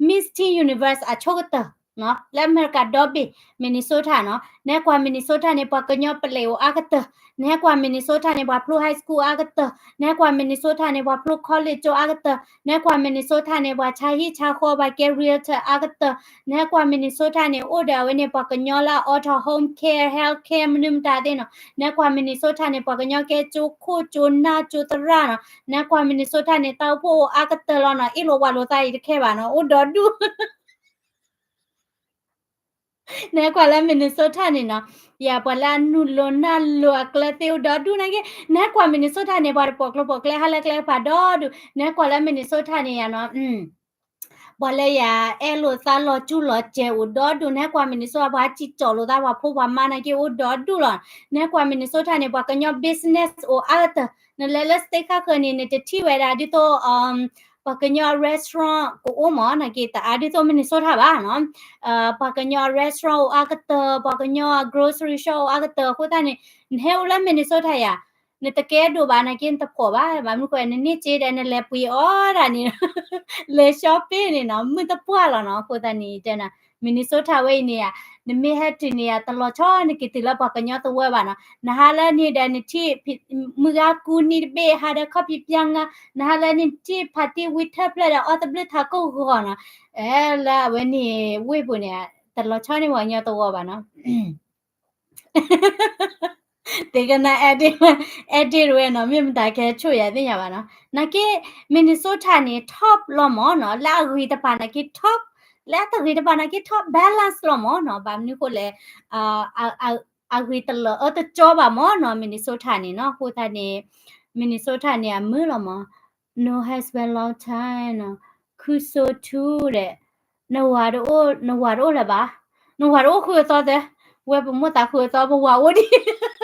Miss Teen Universe အဆိကတၢၢ် လၢအမဲရကၤဒီဘ့ၣ် Minnesota နီၤ. နဟဲကွၢ် Minnesota န့ၣ် ပှၤကညီပလဲၤအိၣ်အါကတၢၢ်. နဟဲကွၢ် Minnesota န့ၣ် ပှၤဖျိ high school အါကတၢၢ်. နဟဲကွၢ် Minnesota န့ၣ် ပှၤဖျိ college ကၠိအါကတၢၢ်. နဟဲကွၢ် Minnesota န့ၣ် ပှၤဆါဟံၣ်ဆါဃီ ပှၤကဲ realtor အါကတၢၢ်. နဟဲကွၢ် Minnesota န့ၣ် အိၣ်ဒီးအဝဲန့ၣ် ပှၤကညီလၢအအိးထီၣ် home care, health care မနုၤမတၤသ့ၣ်နီၤ. နဟဲကွၢ် Minnesota န့ၣ် ပှၤကညီကဲကၠိခိၣ်ကၠိနၢ်ကၠိသရၣ်နီၤ. နဟဲကွၢ် Minnesota န့ၣ် တၢ်အိၣ်ဖှိၣ်အိၣ်အါကတၢၢ်လီၤနီၤ. အ့ၣ်လိာ်ဝးလိာ်သးအံၤတခဲဘၣ်နီၤ, အိၣ်ဒီဒူၣ် နဟဲကွၢ်လၢ Minnesota န့ၣ်နီၤ, ယၤပှၤလၢအနုာ်လိၤနၢ်လိၤအကျဲသ့ၣ်အိၣ်ဒီဒူၣ်နာ်က့, နဟဲကွၢ် Minnesota န့ၣ် ပှၤတပိာ်ကျိပိာ်ကျဲ ဟါလၢကျဲကပၤဒီဒူၣ်, နဟဲကွၢ်လၢ Minnesota န့ၣ်ယၤနီၤ, ပှၤလၢယအဲၣ်လိာ်သးလီၤကၠူလီၤစဲးအိၣ်ဒီဒူၣ်, နဟဲကွၢ် Minnesota ပှၤစံၣ်ကၠီၣ်လိာ်သးပှၤဖိပှၤမါနာ်က့အိၣ်ဒီဒူၣ်လီၤ, နဟဲကွၢ် Minnesota န့ၣ် ပှၤကညီ business အိၣ်အါကတၢၢ်, နလဲၤလၢ state ခါဃၢၤန့ၣ် နတထံၣ်ဝဲဒၣ်ဒ်သိး ပှၤကညီ restaurant ကအိၣ်မး နာ်က့တအါဒ်သိး Minnesota ဘၣ်နီၤ, ပှၤကညီ restaurant အိၣ်အါကတၢၢ်, ပှၤကညီ grocery shop အိၣ်အါကတၢၢ်အဃိသတးန့ၣ်, နဟဲအိၣ်လၢ Minnesota ယၤ, နတကဲဒိၣ်ဘၣ်နာ်က့နတဖှီၣ်ဘၣ်, ဘၣ်မနုၤဃိ နန့ၢ်စ့ဒီးနလဲၤပှ့ၤအီၣ်ဒၣ်န့ၣ်, လဲၤ shopping န့ၣ်နီၤ, မုၢ်တပှၢ်လီၤနီၤ, အဃိသတးန့ၣ်တဲနၤ Minnesota ဝဲအံၤန့ၣ်ယၤ, နမ့ၢ်ဟဲတုၤန့ၣ်ယၤ တလီၤဆီနက့ၤတုၤလၢပှၤကညီသဝၢဘၣ်နီၤ, နဟါလၢန့ၣ်ဒီးနထံၣ် မုၢ်ဂၤကူနံၤတဘ့ၣ် ဟးဒီးခီၣ်ဖံးပျါငါ, နဟါလၢန့ၣ်ထံၣ် ဖးတံၢ်ဝံထၢၣ်ဖျၢၣ်ဒီးအီၣ်သဘျုးထးခိၣ်ဂီၤနီၤ, လၢအဝဲန့ၣ်ဝ့ၢ်ပူၤန့ၣ် တလီၤဆီန့ၢ်ပှၤကညီသဝၢဘၣ်နီၤ. သ့ကနၣ် edit edit ဝဲနီၤ, မ့ၢ်မတၤကဟဲဆိၣ်ယၤသ့ၣ်ညါဘၣ်နီၤ, နာ်က့ Minnesota န့ၣ် top လီၤမးနီၤ, လၢအဂ့ၤတပၤနာ်က့ top, လၢအတဂ့ၤတပၤနာ်က့ top balance လီၤမးနီၤ, ဘၣ်မနုၤဃိလဲၣ် အဂ့ၤတလၢအၢတကၠီဘၣ်မးနီၤ, Minnesota န့ၣ်နီၤ, အဃိသတးန့ၣ် Minnesota န့ၣ် အမုာ်လီၤမး, no husband long time နီၤ, ခုစိထူဒီး, နဝၤတအိၣ်, နဝၤတအိၣ်လၢၤဘၣ်, နဝၤတအိၣ်ဃုအသီသၢ, ဝဲပမိၢ်သးဃုအသီ ပဝၤအိၣ်ဒံး,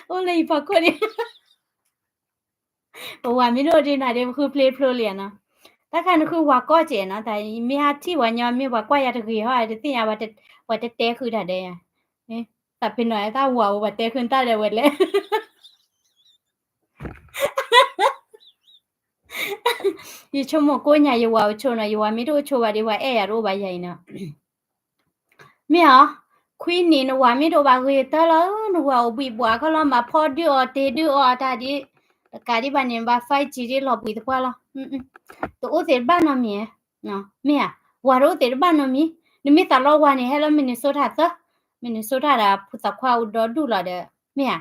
အိၣ်လၢယဖီခိၣ်ဒံး ပဝၤမ့ၢ်တအိၣ်ဒံးနၤဒီး ပဃုဖျ့ဖျိလံနီၤ, တၢ်ခါနဃုဝၤကီၢ်စဲးနီၤ, တၢ်မ့ၢ်ဟးထံၣ်ပှၤညီ မ့ၢ်ပှၤကွၢ်ယၤတဂ့ၤဟီ တသ့ၣ်ညါ, ပှၤတတဲဃုတၢ်ဒီးယၤ, သးပ့ၤနီၣ်တၢ်ဝၤအိၣ် ပှၤတဲဃုတၢ်ဒီးဝဲလဲၣ် ယဆိကမိၣ်ကိးညါ ယဝၤအိၣ်ဆိးနီၤ, ယဝၤမ့ၢ်တအိၣ်ဆိးဘၣ်ဒီး ပှၤအဲၣ်ယၤတအိၣ်ဘၣ်ယၤအံၤနီၤ, မ့ၢ်ဧါ, ခွံနံၣ် နဝၤမ့ၢ်တအိၣ်ဘၣ်ဂ့ၤတၢ်လီၤ, နဝၤအိၣ်ဘှံးဘှီးခီလီၤ, မၤဖီဒုးအီၤ တ့ဒုးအီၤတၢ်ဒ်, တကးဒံးဘၣ်န့ၣ် နဘၣ် five G ဒ်လီၤဘှံးသပှၢ်လီၤ, တအိၣ်သ့ၣ်တဘၣ်နီတမံၤ, မ့ၢ်ဧါ, ဝၤတအိၣ်သ့ၣ်တဘၣ်နီတမံၤ, နမ့ၢ်သးလီဝၤန့ၣ် ဟဲလၢ Minnesota သၢ, Minnesota ဒီးဖိသၣ်ခွါအိၣ်ဒီဒူၣ်လီၤဒီး, မ့ၢ်ဧါ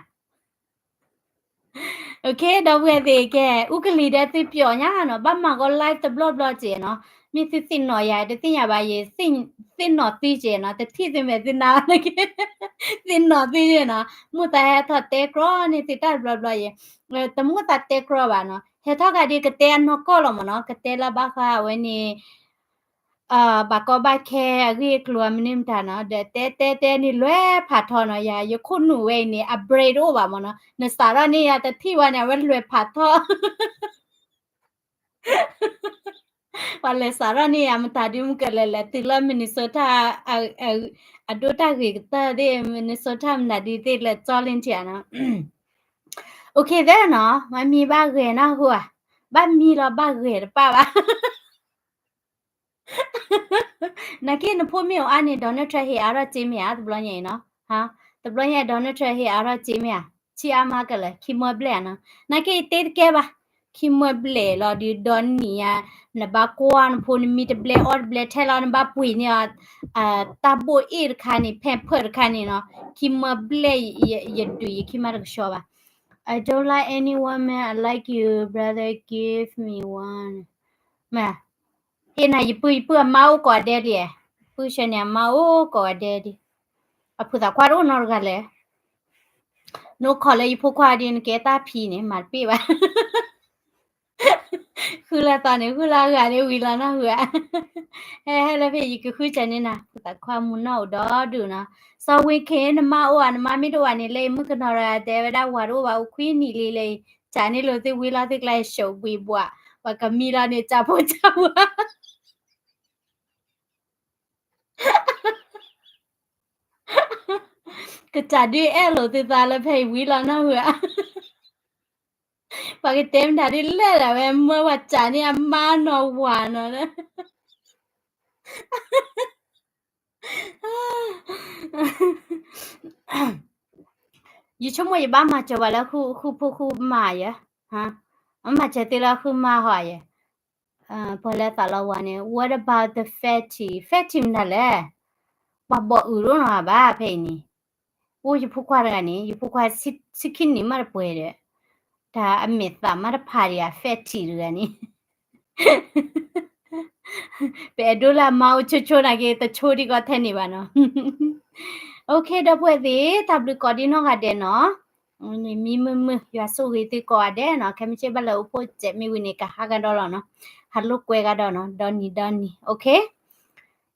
OK ဒီပုၢ်ဝဲၢ်သ့ၣ်ကဲ, အူကလံၤဒီးသုပျီၣ်ညါနီၤ, ဘၣ်မၤကီး live တဘျီဘျီစဲးနီၤ, မ့ၢ်သုသ့ၣ်နီၣ်ယၤ တသ့ၣ်ညါဘၣ်ယဲ, သ့ၣ်နီၣ်သုစဲးနီၤ, တထံၣ်သုမဲာ်သုနါ, သ့ၣ်နီၣ်သုန့ၣ်နီၤ, မိၢ်သးဟဲထီၣ်တဲကြီန့ၢ်သုတၢ်တဘျီဘျီယဲ, တမိၢ်သးတဲကြီဘၣ်နီၤ, ဟဲထီၣ်ကဒီးကတဲအနီၢ်ကီၢ်လီၤမးနီၤ, ကတဲလၢဘၣ်ဃးဝဲန့ၣ် ဘၣ်ကီဘၣ်ခဲအဂ့ၢ်အကျိၤအမနုၤမတၤနီၤ, ဒီးတဲတဲတဲန့ၣ်လွဲဖးထီနီၤ, ယၤ ယခိၣ်နူာ်ဝဲအံၤန့ၣ် အ break တအိၣ်ဘၣ်မးနီၤ, နစးထီၣ်န့ၢ်ယၤတထံၣ်ဝဲန့ၣ် အဝဲလွဲဖးထီ, ပှၤလဲၤစးထီၣ်န့ၢ်ယၤ မတၤဒုမုၢ်ကလဲၤလဲၤတုၤလၢ Minnesota အဒိတၢ်ဂ့ၤကတၢၢ်သ့ၣ် Minnesota မတၤဒုသ့ၣ်လဲၤကၠီလ့ၣ်ထံဧါနီၤ, OK သ့နီၤ, မ့မ့ၢ်ဘၣ်ဂဲၤနၢ်ဟူဧါ, ဘၣ်မံလီၤဘၣ်ဂဲၤတပၣ်ဘၣ် နာ်က့နဖိမ့ၢ်အိၣ်အါန့ၣ် Donald Trump ဟ့ၣ်အါထီၣ်စ့မ့ၢ်ဧါ, တဘျီညါအံၤနီၤ, တဘျီညါ Donald Trump ဟ့ၣ်အါထီၣ်စ့မ့ၢ်ဧါ, ဆံးအါမးကလဲၣ်, ခံမၢဘျဲၣ်ဧါနီၤ, နာ်က့ယတဲတကဲဘၣ်, ခံမၢဘျဲၣ်လီၤဒုးဒီနံၣ်ညါ, နဘၣ်ကွၢ်နဖိနမံတဘျဲၣ်အီၣ်တဘျဲၣ်ထဲလီၤ နဘၣ်ပှ့ၤန့ၢ်အီၤ, တၢ်ဘိၣ်အ့ၣ်တခါန့ၣ် pamper တခါန့ၣ်နီၤ, ခံမၢဘျဲၣ် ယဒုးယခံမးတကဆှီဘၣ်, I don't like any woman, I like you brother, give me one, မ့ၢ် အ့ၣ်နၤ ယပုၢ်ယပုၢ်အမါအိၣ်ကိးဂၤဒဲးဒံး, ပုၢ်ဆၢန့ၣ် အမါအိၣ်ကိးဂၤဒဲးဒံး, အဖိသၣ်ခွါတအိၣ်နီတဂၤလဲၣ်, နအိၣ်ခိးလၢယဖိခွါဒ်နကဲတၢ်ဖံးန့ၣ် မၤတပ့ၢ်ဘၣ်, ဃုလၢသးန့ၣ် ဃုလၢအဂၤန့ၣ် ဝံၤလီၤနၢ်ဟူဧါ, ဟဲဟဲလၢဖဲယကဃုစၢ်န့ၢ်နၤ ဖိသၣ်ခွါမူနီၢ်အိၣ်ဒီဒူၣ်နီၤ, စီၤဝ့ခ့ နမါအိၣ်ဧါ, နမါမ့ၢ်တအိၣ်ဘၣ်န့ၣ် လၢယမုၣ်ကနီၤရၤတဲဝဲဒၣ် ဝၤတအိၣ်ဘၣ်အိၣ်ခွံနံၣ်လံလၢ စၢ်န့ၢ်လိာ်သုဝံၤလီၤသုကျါ ရှုပ်ဝံၤဘှး, ပှၤကမံလီၤန့ၣ် စၢ်ဖိစၢ်ဝၤ ကစၢ်ဒုးအဲၣ်လိာ်သုသးလၢဖဲအံၤဝံၤလီၤနၢ်ဟူဧါ, ပှၤကတဲမတၤဒ်လဲၣ်ဒၣ်ဝဲ မၢဝၤစၢ်န့ၢ်အမါနီၤဝၤနီၤ, ယဆိကမိၣ်ယဘၣ်မၤစၢၤဘၣ်လၢဃုဖိဃုမါယဲ, မၤစၢၤသ့လၢဃုမါဟီယဲ, ပှၤလၢသးလီဝါန့ၣ် what about the fatty, fatty မတၤလဲၣ်, ပှၤဘီၣ်အုးဒိၣ်နီၤဘၣ်ဖဲအံၤန့ၣ်, အိၣ်ယဖိခွါတဂၤန့ၣ် ယဖိခွါဆံခံနံၣ်မးတပှဲၤဒီး, တၢ်အမဲာ်သးမးတဖးဒံးဧါ fatty တဂၤန့ၣ် ပအဲၣ်ဒိးလၢအမါအိၣ်ဆိဆိနာ်က့ တဆိဒံးကီးထဲန့ၣ်ဘၣ်နီၤ. အိၣ်ခ့ ဒီပုၢ်ဝဲၢ်သ့ၣ် တၢ်ဘျုးကိးဒံနီၢ်ဂၤဒဲးနီၤ, မံမုာ်မုာ် ယွၤဆိၣ်ဂ့ၤသုကိးဂၤဒဲးနီၤ, ခဲမုၢ်ဆ့ၣ်ဘၣ်လဲၤအိၣ်ဖှိၣ်စဲးမ့ၢ်ဝံၤန့ၣ် ကဟးကဒီးလီၤနီၤ, ဟးလိာ်ကွဲကဒီးနီၤ, ဒီနံၤဒီနံၤ အိၣ်ခ့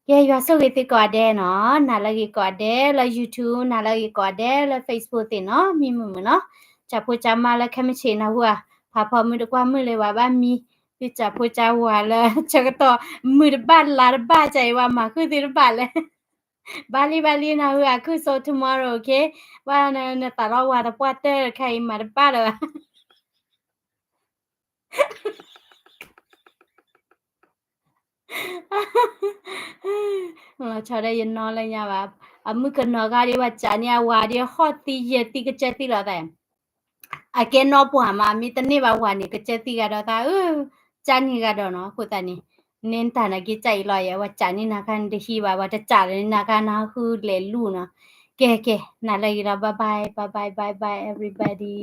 ကဲ ယွၤဆိၣ်ဂ့ၤသုကိးဂၤဒဲးနီၤ, နၤလၢအဂ့ၤကိးဂၤဒဲးလၢ YouTube, နၤလၢအဂ့ၤကိးဂၤဒဲးလၢ Facebook သ့ၣ်နီၤ, မံမုာ်မုာ်နီၤ, ကၢ်ဖိကၢ်မါလၢခဲမုၢ်ဆ့ၣ်နၢ်ဟူဧါ, ဖးဖီမုၢ်တကွၢ်မုၢ်လၢၤဝဲဘၣ်မံ, သုကၢ်ဖိကၢ်ဝၤလၢဆၢကတီၢ် မုၢ်တဘၣ်လါတဘၣ် ကၢ်အံၤဝဲမၤဃုာ်သုတဘၣ်လဲၣ်, ဘၣ်လံဘၣ်လံ နၢ်ဟူဧါ, ခုၣ်စိ tomorrow, okay, ဘၣ်နသးလီဝါတပှၢ်တၢၢ်တခါအံၤမၤတဘၣ်လၢၤဘၣ် လီၤဆီဒၣ်ယနီၢ်လၢညါဘၣ်, အမုၣ်ကနီၤဂၤဒ်ဝဲစးန့ၣ် အဝၤဒ်ဟီၣ်သံယဲၢ်သံကစၢၢ်သံလီၤသး, အကဲနီၢ်ပှၢ်မး မ့ၢ်တန့ၢ်ဘၣ်ဝၤန့ၣ် ကစၢၢ်သံဂၤဒီးသး, ကၢ်န့ၢ်ဂၤဒီးနီၤ, အဃိသတးန့ၣ် န့ၢ်တၢ်နာ်က့စၢ်အံၤလီၤယဲ ဝဲစးန့ၣ်နၤခါန့ၣ်တဟံးဘၣ်, ဝဲတစးလၢန့ၣ်နၤခါနဟးဃုလဲၤလူၤနီၤ, ကဲကဲ နၤလၢအဂ့ၤလီၤ, bye bye, bye bye, bye bye everybody.